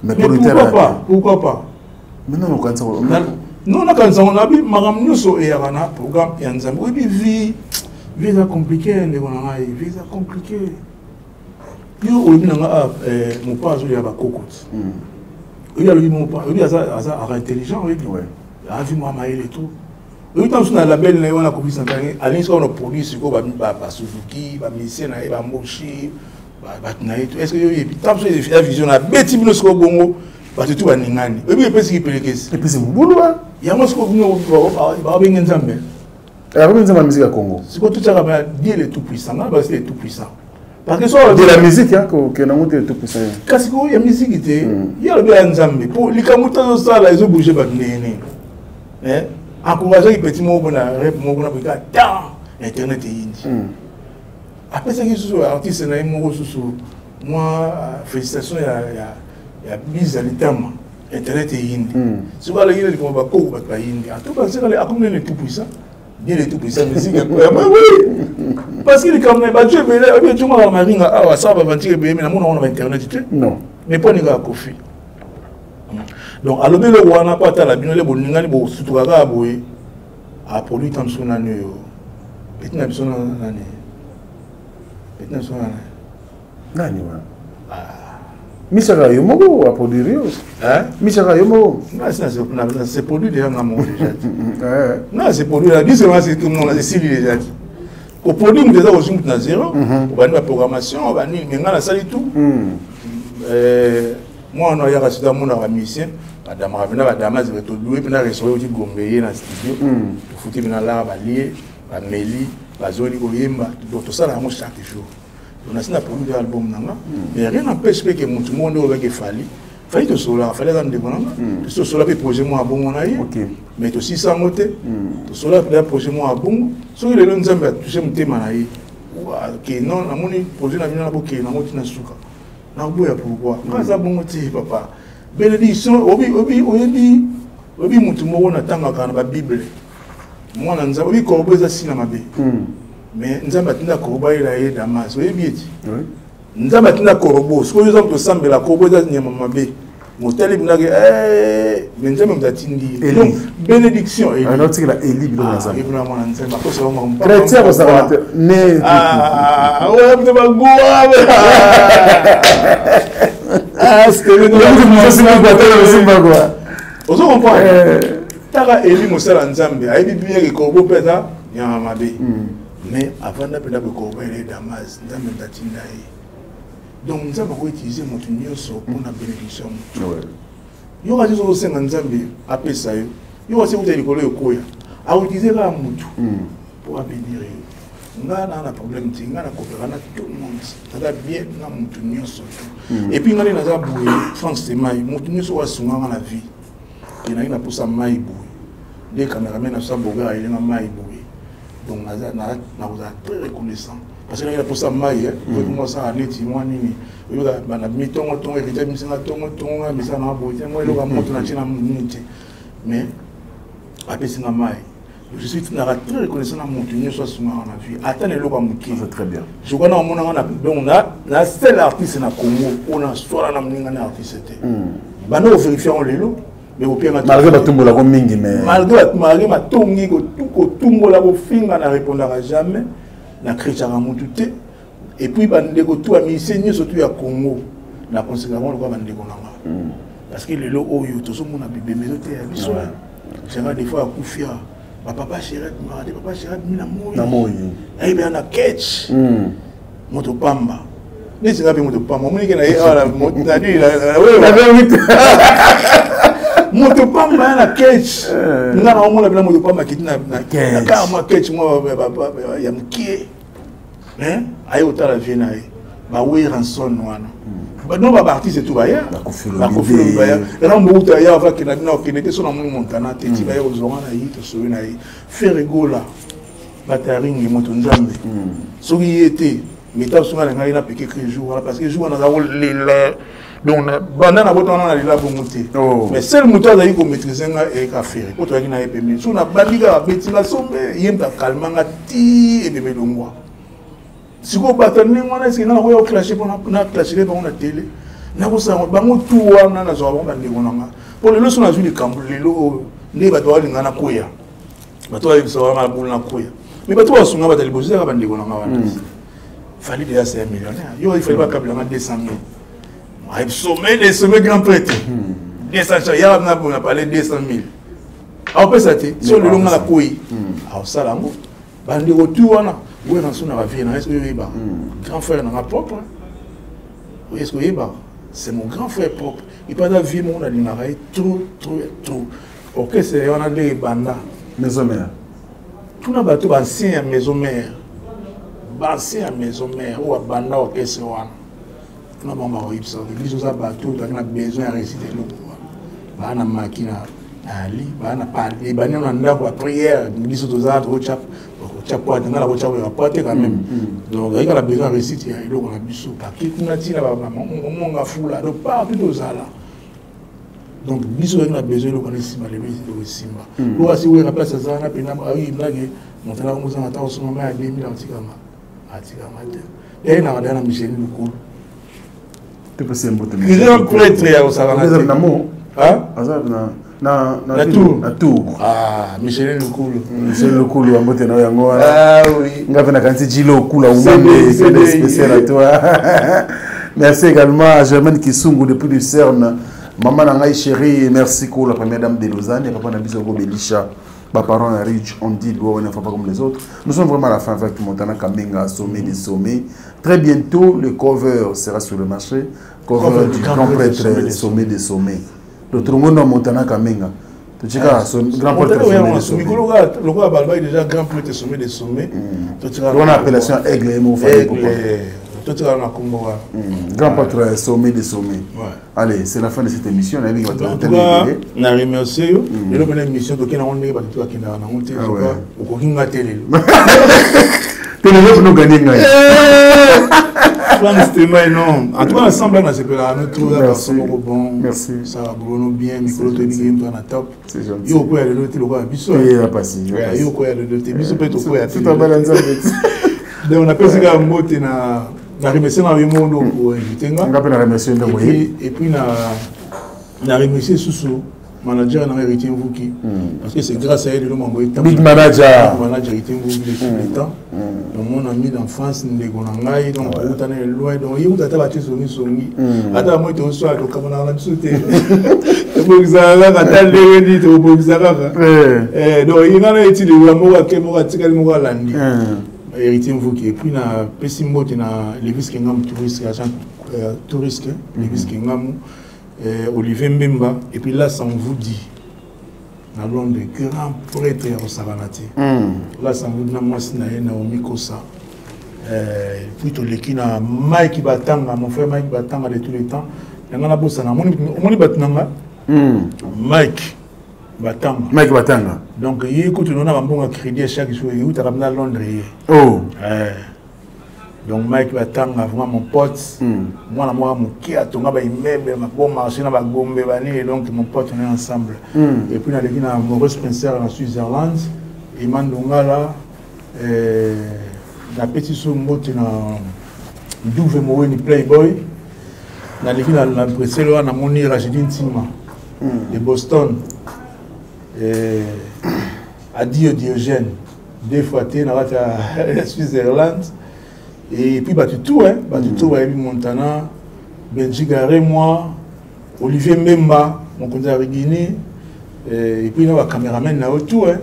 mais producteur. Pourquoi pas, pourquoi pas. Maintenant okanisa? Non, nakanisa ngo nabi makambo nyonso eyaka na programme ya Nzambe. Oyebi vie, vie eza compliqué, ndeko na ngai, vie eza compliqué. Yo olobi na nga mopa azolia bakoko ti oyebi, alobi mopa oyebi aza aza intelligent, oyebi avi mwa mayele tout. Oyebi ntango mosusu na label na ye wana akobisa ntange alingi sikoyo na produit sikoyo basuzuki bamisie na ye bamboshi bato na ye to est ce que yo oyebi ntango mosusu ya vision na abeti bino sikoyo bongo bato tu baningani, oyebi epesiki pelekesi. Epesi mobulu. Yango sikoyo bino babenge Nzambe. Akomi Nzambe ya musique ya Congo. Sikoyo totiaka ba Dieu le tout puissant, nga basi le tout puissant parce que so de la musique hein, kokende yango te le tout puissant. Kasi ko ya musique te, ye alobi ya Nzambe po likambo tozosala ezobouge bato ndenge nini. Encourageaki petit moko mpona rep moko na boyika ta internet eyindi, apesaki susu artiste na ye moko susu mwa félicitation ya bise ya litama, internet eyindi. Soki aleki na likambo bakoko bato bayindi, en tout cas sekale akomi nene tout puissant, bien le tout puissant musique ya oui, parce que likambo na bato ebele oyebi etongaka maringa awa asala baventure ebele, mais namona wana ba internet te. Non. Mais mpo aninga ya Kofi, donc alobi eloko wana mpo atala bino nde boningani bosutuka kaka boye. Aproduit ta mosusu nani oyo peti na biso nani, peti na biso nani? Nani wana? Misaka yo moko aproduire yo, misaka yo moko. Se produit déjà nga moko déjà, nga se produit na biso wana esili déjà. Koproduire moto eza kozwi moto na zéro, obandi baprogrammation banini, mais nga nasali tout. Mwana ayaka sika amonaka bamusicien badamaka mpena badama zebe todue mpena restaurant oti Gombe ye na studio, tofuti mpena lara balie bameli bazoli koyemba. Donc tosala yango chaque jour. Donc nasi na produit album na nga, mais rien n'empêche mpe ke motu moko nde olobaki Efali, Fali tosololaka, Fali aza ndeko na nga, tosi tosola mpe projet moko ya bongo na ye, mais tosisa yango te. Tosola mpe projet moko ya bongo, soki lelo Nzambe atouche motema na ye ke non, namoni projet na bino na bokende nango ntina suka, nakoboya pourquoi? Nga aza bongo te papa. Bénédiction oyebi, oyebi. Oyebi mutu moko natangaka na babible, mwana Nzambe, oyebi corbeau eza sina mabe, mais Nzambe atinda corbeau ayela ye Damas. Oyebi eti Nzambe atinda corbeau. Soki oyo oza moto osambela, corbeau eza nyama mabe, motali bindaki, mais Nzambe moto atindi ye. Donc bénédiction otikela Eli biloko na Nzambe. Mwana Nzambe akosaka. Chrétien akosaka te ne. Oyo bagoa. Ozo comprendre? Taka Eli, mosala Nzambe, ayebi bien ke corbeau mpe eza nyama mabe, mais avanda mpenza boye, corbeau ele Damas, Nzambe moto atinda ye. Donc Nzambe akoutiliser moto nyonso mpona bénédiction ya moto. Yo kasi ozosenga Nzambe apesa yo, yo kasi kuta likolo ekoya, akoutiliser kaka motu mpo abénir yo. Nga na problème te, nga na coopéra na tout le monde, naza bien na motu nyonso tu. Et puis nga nde naza boye, Frank Semai, motu nyonso oyo asunganga na vie, enaki na posa mai boye nde cameraman na biso abogar ayelenga mai boye. Donc nakozala très reconnaissant parce que naki na posa mai okoma osala neti mwa nini, oyoka bana mitongo tongo héritier misinga tongo tongo, nga misala na boye te, mwa eloko ya moto na tie na nini te, mais apesinga mai. Je suis naka très reconnaissant na moto nyonso asungaka na vie, ata na eloko ya moke. Très bien. Je crois na omonanga na donc na seul artiste na Congo oyo naswala na moninga na artiste te. Banda kovérifie yango lelo, mais kopianga. Malgré batumbolako mingi, mais malgré matongi, kotumbola, kofinga, na répondaka jamais, na chrétiaka motu te. Et puis bandeko tu ya musicien nyonso tu ya Congo, na considéraka bango lokola bandeko na nga, parce que lelo oyo tozomona bibembe ezoteya biso. Gérard, des fois akufi awa, bapapa chéri abimaka te, papa chéri abimi na moi. Na moi. Ayebi ya na ketch moto pamba neti nga mpe moto pamba, omonike na ye awa moto pamba ya na ketch. Nga na omona bina moto pamba akiti na kaka mwa ketch mwa ya mokie, aye kotala vie na ye, baWerrason wana, no ba baartiste tu baya, baKoffi baya, Rambo uta ya avakenda bina okende te. So namoni Montana te ti baya kozwanga na ye, tosoyi na ye Ferre Gola, bataringi moto Nzambe. Soki ye te, meta songa na ngai napeke cri jour wana, parce que jour wana naza kolela. Donc banda na botanga na lela bongo te, mais seul moto azali komaîtrise nga eyeka Ferre, po toyaki na ye pembeni. So nabandi kaka beti nga sombe, ye moto akalma nga ti ebeme longwa. Sikoyo bato ndenge wana, eske nga nakoya koclashe mpo na clashele bango na tele? Nakosala bango tu wana, nazwaka bango bandeko na nga, mpo lelo so nazwi likambo lelo oyo nde bato balinga nakoya, bato bayebisa wana mabulu nakoya, mais bato basunga bato liboso ezaka bandeko na nga wana. Fally déjà c'est un millionnaire. Yo, il fallait bakabela nga 200 000, sommet des sommets, grand prêtre 200, yaka na bona parler 200 000, aopesa te. So lelo nga nakoyi, aosala yango. Bandeko tu wana, Werrason na bavie na, est-ce que oyebaka grand frère nanga propre? Est-ce que oyebaka? C'est mon grand frère propre. Epo aza vie moko nalingaka ye trop, trop, trop. Orchestre wana nde ebanda. Maison Mère. Tuna bato baancien ya Maison Mère, baancien ya Maison Mère oyo babanda orchestre wana, tuna bango, bakoyebisaka biso oza bato oyo tozalaki na besoin ya réussite. Eloko wana baa na maki na ali baa na ebandi na ndako ya prière, biso toza tokotya poate, nga nakotya ya poate quand même. Donc azalaki na besoin ya réussite ya eloko na biso, bake kuna ntina bamonga fula, donc partout tozala. Donc biso tozalaki na besoin eloko wana esimba, lelo eloko esimba. Oyo asi Wera place aza wana mpena, ayimnake moto kozanga ata kosomba mai ya 2000, atikanga atikanga te. Yaye naka daya na Michel Lukulu, grand prêtre ya kosakana te. Aza na na Tour. Na Tour. Ah, Michel Lukulu. Michel Lukulu, yango te na yango wana. Ah oui. Nga mpe nakanisi Jilo Okula Umande, spécial à toi. Merci également à Germaine Kisungu depuis Lucerne, maman na ngai chérie. Merci pour la première dame de Lausanne et papa na biso Belisha, baparent ya Rich. On dit doit ne pas comme les autres. Nous sommes vraiment à la fin avec Montana Kamenga, sommet des sommets. Très bientôt le cover sera sur le marché, cover du grand prêtre, sommet des sommets. Le trongo Montana Kamenga, totika grand prêtre sommet des sommets. Lokola balobaki déjà grand prêtre sommet des sommets. Wana appellation aigle mo. Aigle, totikala na kombo wana. Grand prêtre sommet des sommets. Allez, c'est la fin de cette émission. En tout cas, na remercier yo lelo mpena. Émission tokende yango ndenge bato bakendaka nango te, okoki nga te lelo. Te, lelo fino ganye ngai. Franck Stemay non en tout cas ensemble nasepelaka no trop ya garçon moko bon merci ça bono bien mikolo toyebi ke mpe na top yo okoya lelo te lokola biso yo okoya lelo te biso mpe tokoya te donc napesi kaka mbote na na remercie na yo moko nde oinvite nga nga mpe na remercie nde oye et puis na na remercie susu manager na héritier Mvuki mm. parce que c'est grâce à elle lelo mambo big manager manager héritier Mvuki depuis mm. le temps mm. donc mon ami d'enfance ndeko na ngai donc tokuta na loin donc ye kuta ata batie songi songi ata bamoi toswala tokamonaka na biso te tobongisaka kaka ata ndenge nini tokobongisa kaka donc ye ngai na eti liwa moko ake moko atikali moko alandi héritier Mvuki et puis na pesi mbote na Levis Kengamu touriste agent touriste Levis Kengamu Olivier Mbemba et puis là ça on vous dit na Londres grand prêtre ya kosakana te là ça vous dit na mwasi na ye Naomi Kosa et puis toleki na Mike Batanga mon frère Mike Batanga de tous les temps yanga nabosana omoni bato na nga Mike Batanga Mike Batanga donc ye kutu nona bambongo ya crédit chaque jour eutaka na Londres ye oh. Donc Mike Batanga vraiment mon pote mwana moko moke atonga ba immeuble ma bon marché na ba gombe banini donc mon pote on est ensemble mm. Et puis naleki na Maurice Spencer na Switzerland Iman Dongala napesi so mbote na Douve Moweni Playboy naleki na, na Bruxelles wana namoni Rachidi Ntima mm. de Boston Adio Diogène deux fois te na kati ya Switzerland et puis bato tout hein bato tout bayebi Montana Benji Garé moi Olivier Mbemba mokonzi ya Guinée et puis na ba cameraman na yo tout hein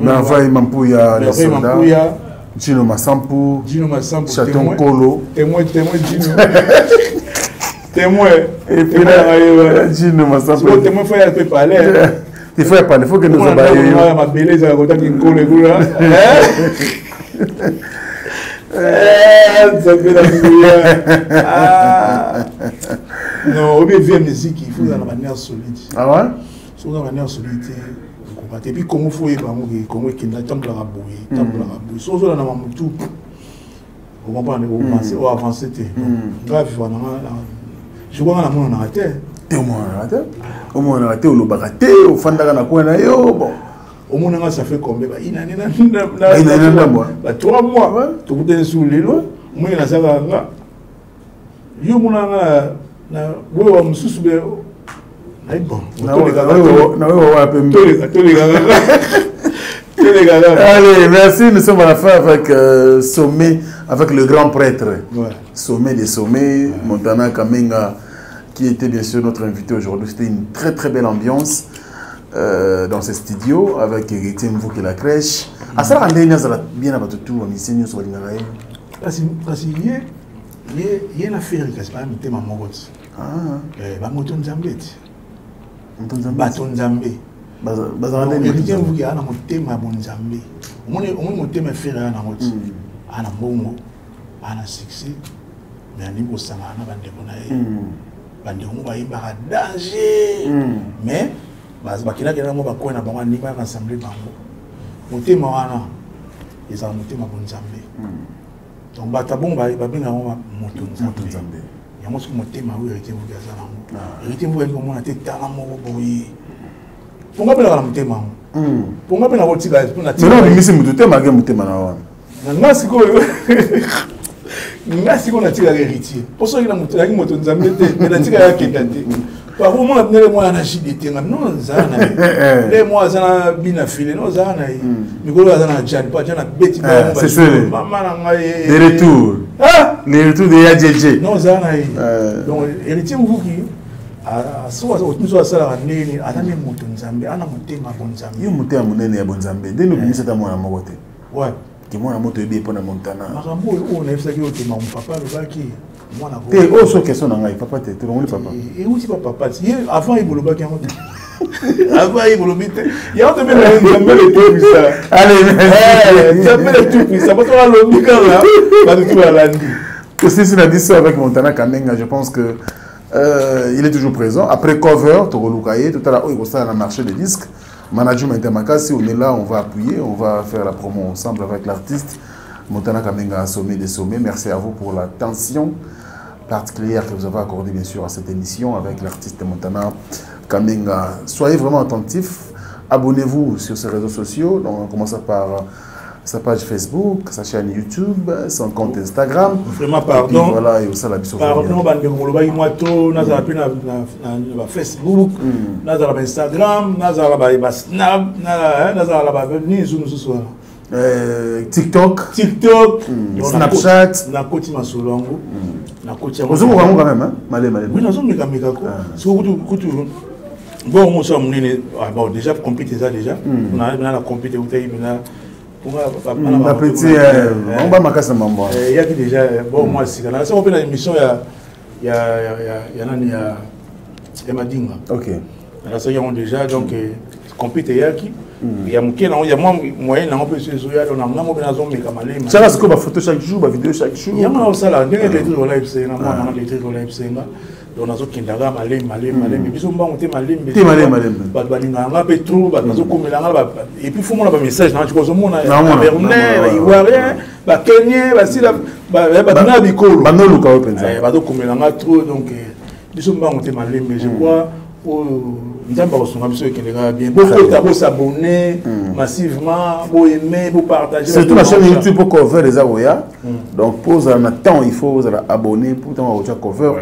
Merveille Mampuya Merveille Mampuya Gino Masampu Gino Masampu Chaton Kolo témoin témoin Gino témoin et puis là Gino Masampu témoin faut ya pe parler. Il faut parler, il faut que nous abayions. Mabele ezala kotaki nkolo ekula. Nzambe na nguya. Non, obi vie musique, il faut ozala na banere solide. Ah ouais? Soki oza na banere solide te, okoka te. Et puis Congo faut oyeba yango ke Congo ekenda etambolaka boye, etambolaka boye. Soki ozolanda na motu, ocomprendre, oavance te. Nga vivre na nga, je crois nga namonanaka te. Te omonanaka te, omonanaka te, olobaka te, ofandaka na coin na yo, bon. Omonanga ça fait combien ba une année na ba 3 mois tokutani su lelo omoni nazalaka nga yo omonanga na wewa mosusu be nayi bon toleka toleka kaka. Allez, merci. Nous sommes à la fin avec Sommet, avec le grand prêtre. Ouais. Sommet des sommets, ouais. Montana Kamenga, qui était bien sûr notre invité aujourd'hui. C'était une très très belle ambiance dans ce studio avec Héritier Mvouki la crèche. Ah, ça, bien à tout, Kasi kasi ye ye ye na Ferre kasi baa mitema moko ti. Bamoto Nzambe ti. Bato Nzambe. Héritier Mvuki aa na motema ya bonzambe. Omoni omoni motema ya Ferre aa nango ti. Aa na mbongo, aa na succès, mais alingi kosangana na bandeko na ye. Bandeko ngo bayembaka danger. Mais bakendaki na mwa bacoin na bango alingi rassemble bango. Motema wana ezala motema bonzambe. Donc bato bongo babengaka yango moto Nzambe. Yango soki motema oyo Héritier Mvuki aza nango. Héritier Mvuki alingi komona te tala moko boye. Ponga mpe naka na motema yango. Ponga mpe nakotika mpona obimisi motu te malgré motema na wana. Nga sikoyo nga sikoyo natikaka Héritier. Mpo soki nayaki moto Nzambe te, mais natikaka akenda te. Par omona ndenge mwana na JDT nga non nzala na ye. Ndenge mwana aza na bina file non nzala na ye. Mikolo aza na Jan, pa Jan abeti mama na ngai. De retour. Ah! Le retour de YAJJ. Non nzala na ye. Donc Héritier Mvuki soki asalaka ndenge aza nde moto Nzambe, ana motema bonzambe. Yo motema monene ya bonzambe, ndenge obimisa ata mwana moko te. Ouais. Ke mwana moto oyebi mpo na Montana. Makambo oyo oyo nayebisaki yo te mamu papa alobaki mwana te oyo so question na ngai papa te tolongoli papa. Euti pa papa ti ye avant ye bolobaki yango te. Avant ye bolobi te. Yango te mpe Nzambe le tout puissant. Allez, Nzambe le tout puissant. Bato balobi kaka bato tu balandi. Tosisi na biso avec Montana Kamenga, je pense que il est toujours présent. Après cover, tokoluka ye, tout à l'heure, oyo ekosala na marché de disques. Management Makasi, on est là, on va appuyer, on va faire la promo ensemble avec l'artiste. Montana Kamenga, sommet des sommets. Merci à vous pour l'attention particulière que vous avez accordée, bien sûr, à cette émission avec l'artiste Montana Kamenga. Soyez vraiment attentifs. Abonnez-vous sur ses réseaux sociaux. Donc, on commence par sa page Facebook, sa chaîne YouTube, son compte Instagram. Vraiment, pardon. Et puis, voilà, et aussi la biso. Pardon, bandeko bolobaki mwa to nazala mpe na bafacebook, nazala ba Instagram, nazala basnap, nazala ba nini zu mosusu wana. TikTok, TikTok, Snapchat. Nakoti masolo yango, nakoti yango. Ozokoka yango quand même, hein? Malé, malé. Oui, nazomekameka ko. Soki kutu kutu bon moso ya monene, bon, déjà computer eza déjà na na computer eutaki mina. Bapeti bango bamakasi na mambo. Eyaki déjà bon mwa sika nasako mpe na émission ya nani, ya Madinga. Nalasaki yango déjà. Donc computer eyaki ya moke nango, ya mwa moyen nango mpe so ezoya. Donc na ngango mpe nazomeka malema. Tiaka sikoyo bafoto chaque jour, bavideo chaque jour. Yango naosala ndenge électrique olayebisa nga, mwana nanga électrique olayebisa nga. Donc nazokendaka malembe, malembe, malembe. Biso mbango te, malembe. Te, malembe, malembe. Bato balingaka nga mpe trop, bato bazokomela nga. Et puis fo mona bamessage nanga, ozomona Camerounais, Baivoirien, Bakenien, basila, bato na bikolo. Banoluka oyo mpenza. Bazokomela nga trop. Donc biso mbango te, malembe. Je crois oyo Nzambe akosunga biso, ekende kaka bien. Bokota, bosabonner massivement, boaime, bopartage. Surtout na chaîne YouTube, po cover eza koya. Donc po ozala na temps, il faut ozala abonné po ntango akotya cover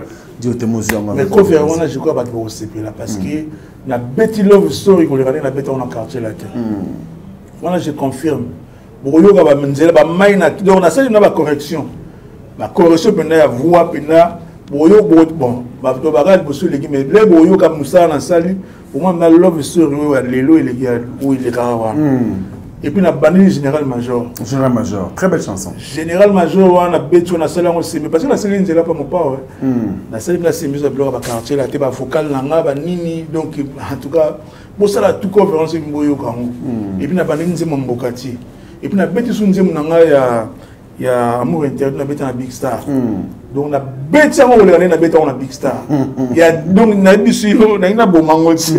directement ozwi yango. Mais cover wana, je crois bato bakosepela, parce que nabeti love story koleka ndenge nabeti yango na Quartier Latin wana. Je confirme, bokoyoka banzela bamai na. Donc nasali na bacorrection, bacorrection mpenza ya voix mpenza. Boyo bon, bato baka liboso eleki, mais le boyoka mosala nasali omoi na love story oyo ya lelo eleki oyo elekaka wana. Et puis nabandeli Général Major. Général Major, très belle chanson. Général Major wana beti oyo nasali yango sembe, parce que nasali nzela mpa mopao, nasali nasembi za biloko ya baquartier la te, bavocal na nga banini. Donc en tout cas bosala tout conférence soki boyoka yango. Et puis nabandeli nzembo Mboka ti. Et puis nabeti su nzembo na ngai ya Amour interdit, nabeti na Big Star. Donc nabeti yango koleka ndenge nabeti yango na Big Star ya. Donc nayebi so yo nangi naboma yango ti.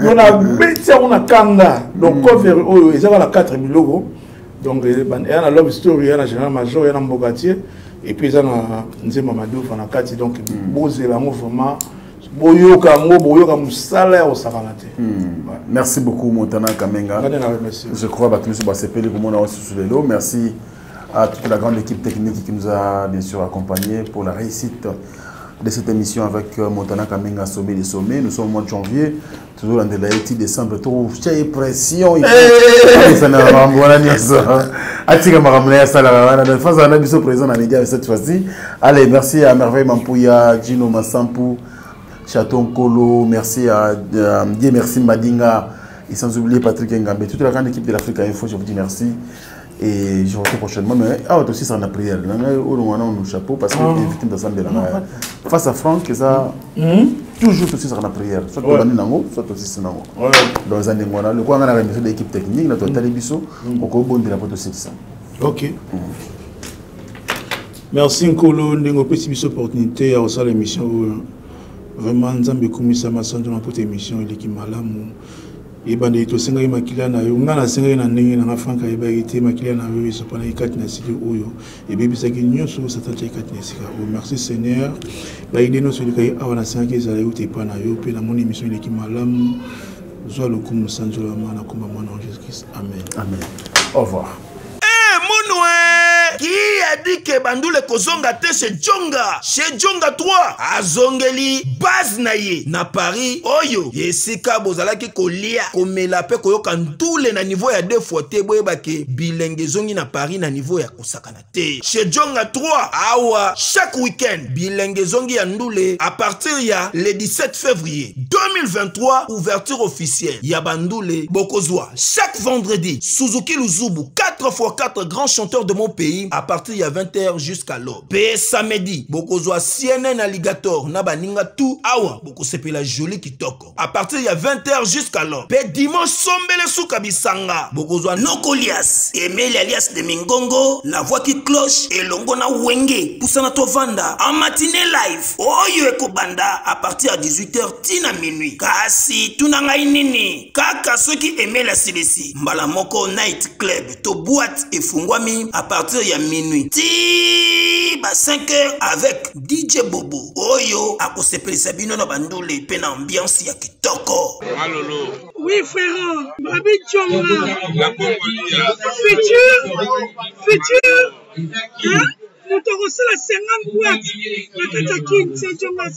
Donc nabeti yango na kanda. Donc cover oyo eza kaka na 4 biloko. Donc eya na love story, eya na Général Major, eya na Mbokatie, et puis eza na nzembo Madufa na kati. Donc bozela yango vraiment, boyoka yango, boyoka mosala ya kosakana te. Merci beaucoup, Montana Kamenga. Je crois bato nyonso basepeli komona osusu lelo. Merci à toute la grande équipe technique qui nous a bien sûr accompagnés pour la réussite de cette émission avec Montana Kamenga, sommet des sommets. Nous sommes au mois de janvier, toujours dans la décembre, trop pression. Atika makambo ya sala wana face à biso président na média cette fois-ci. Allez, merci à Merveille Mampouya, Gino Massampu, Chaton Kolo, merci à Dieu merci Madinga et sans oublier Patrick Ngambe, toute la grande équipe de l'Afrique Info, je vous dis merci. Et je retrouve prochainement. Mais ah, aussi, c'est la prière. On a un chapeau parce que les victimes d'Assemblée face à Franck, ça, toujours aussi, c'est la prière. Soit tu nango, soit aussi c'est nango. Dans les années, le quoi, on a remercié l'équipe technique, la totale biso, au bon de la porte aussi ça. Ok. Merci Nkolo ndenge opesi biso opportunité ya kosala émission oyo. Vraiment, Nzambe ekumisama, sanzona mpo te émission eleki malamu. Ebandeli tosengaki makila na yo, ngai nasengaki na ndenge na nga, Frank ayebaki te. Makila na yo esopanaki kati na esili oyo ebebisaki nyonso oyo Satan atiaki kati na esika oyo. Merci Seigneur. Baide nyonso elekaki awa, nasengaki ezala yo te epai na yo mpe namoni émission eleki malamu. Zwa lokumu, sanzolama na komba mwana wa Jésus Christ, amen. Amen, au revoir. Munwe qui a dit que bandule kozonga te chez Jonga, chez Jonga 3 azongeli base na ye na Paris, oyo esika bozalaki kolia, komela mpe koyoka ndule na niveau ya deux fois te. Boyeba ke bilenge ezongi na Paris na niveau ya kosakana te. Chez Jonga 3 awa, chaque week-end bilenge ezongi ya ndule. À partir ya le 17 février 2023, ouverture officielle ya bandule. Bokozwa chaque vendredi Suzuki Luzubu 4x4, grand chanteur de mon pays, à partir ya 20h jusqu'à l'aube. Pe samedi bokozwa CNN Alligator na baninga tout awa, bokosepela joli kitoko à partir ya 20h jusqu'à l'aube. Pe dimanche, sombele suka bisanga, bokozwa Nokolias Emeli alias de Mingongo, la voix qui cloche, elongo na Wenge Pusana Tovanda en matinée live oyo ekobanda à partir ya 18h tina minuit. Kasi tuna ngai nini kaka soki Emeli asilisi mbala moko night club to. boîte efungwami à partir ya minuit ti ba 5 heures avec DJ Bobo oyo akosepelisa bino na bandule mpe na ambiance ya kitoko. Malolo. Oui frère, Babi Djonga. Futur, futur, hein? Moto akosala 50 boîte na kati ya kin, c'est Djonga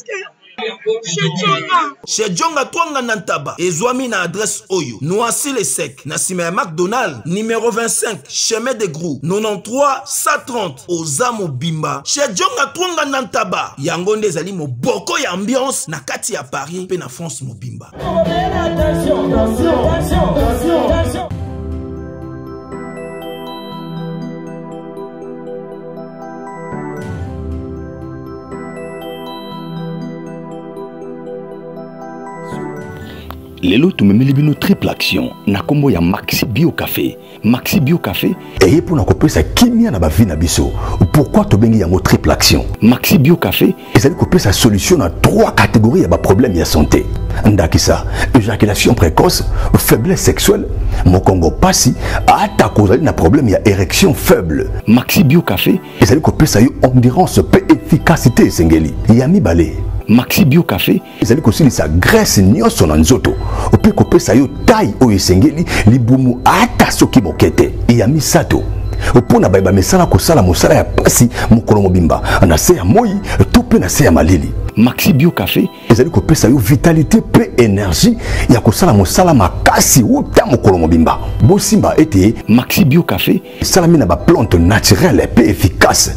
Chez Djonga Twanga na Ntaba ezwami na adresse oyo Noisy le Sec na nsima ya McDonald numéro 25 chemin de Grou 93 130 oza mobimba Chez Djonga Twanga na Ntaba yango nde ezali moboko ya ambiance na kati ya Paris mpe na France mobimba. Attention, attention, attention, attention. Lelo tumemeli bino triple action na kombo ya Maxi Bio Café. Maxi Bio Café eye mpona kopesa kimia na bavi na biso. Pourquoi tobengi yango triple action? Maxi Bio Café ezali kopesa solution na trois catégories ya baproblème ya santé. Ndakisa, éjaculation précoce, faiblesse sexuelle, mokongo pasi, ata kozali na problème ya érection faible. Maxi Bio Café ezali kopesa yo endurance mpe efficacité esengeli. Ya mibale, Maxi Bio Café ezali kosilisa graisse nyonso na nzoto mpe kopesa yo taille oyo esengeli, libumu ata soki moke te. Ya misato, mpo na baye bamesana kosala mosala ya pasi mokolo mobimba na se ya moi to mpe na se ya malili, Maxi Bio Café ezali kopesa yo vitalité mpe énergie ya kosala mosala makasi uta mokolo mobimba. Bosimba ete Maxi Bio Café esalami na baplante naturelle mpe efficace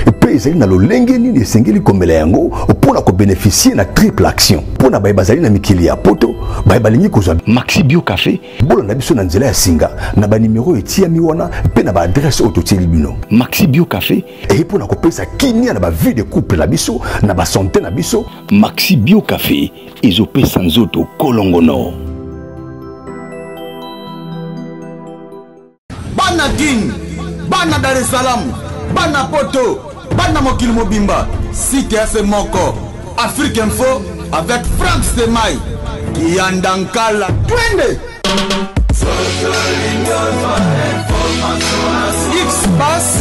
mpe ezali na lolenge nini esengeli komela yango mpo na kobeneficie na triple action. Mpo na baye bazali na mikili ya poto, baye balingi kozwa Maxi Bio Café, bolanda biso na nzela ya singa na banimero etiami wana mpe na baadresse oyo totieli bino. Maxi Bio Café eye mpo na kopesa kimia na bavie de couple na biso, na basante na biso. Maxi Bio Café ezopesa nzoto kolongono. Bana Kin, bana Dar es Salaam, bana Poto, bana mokili mobimba, site ya se moko, Afrique Info avec Frank Semai, Kiyanda Nkala, twende! X-Pass.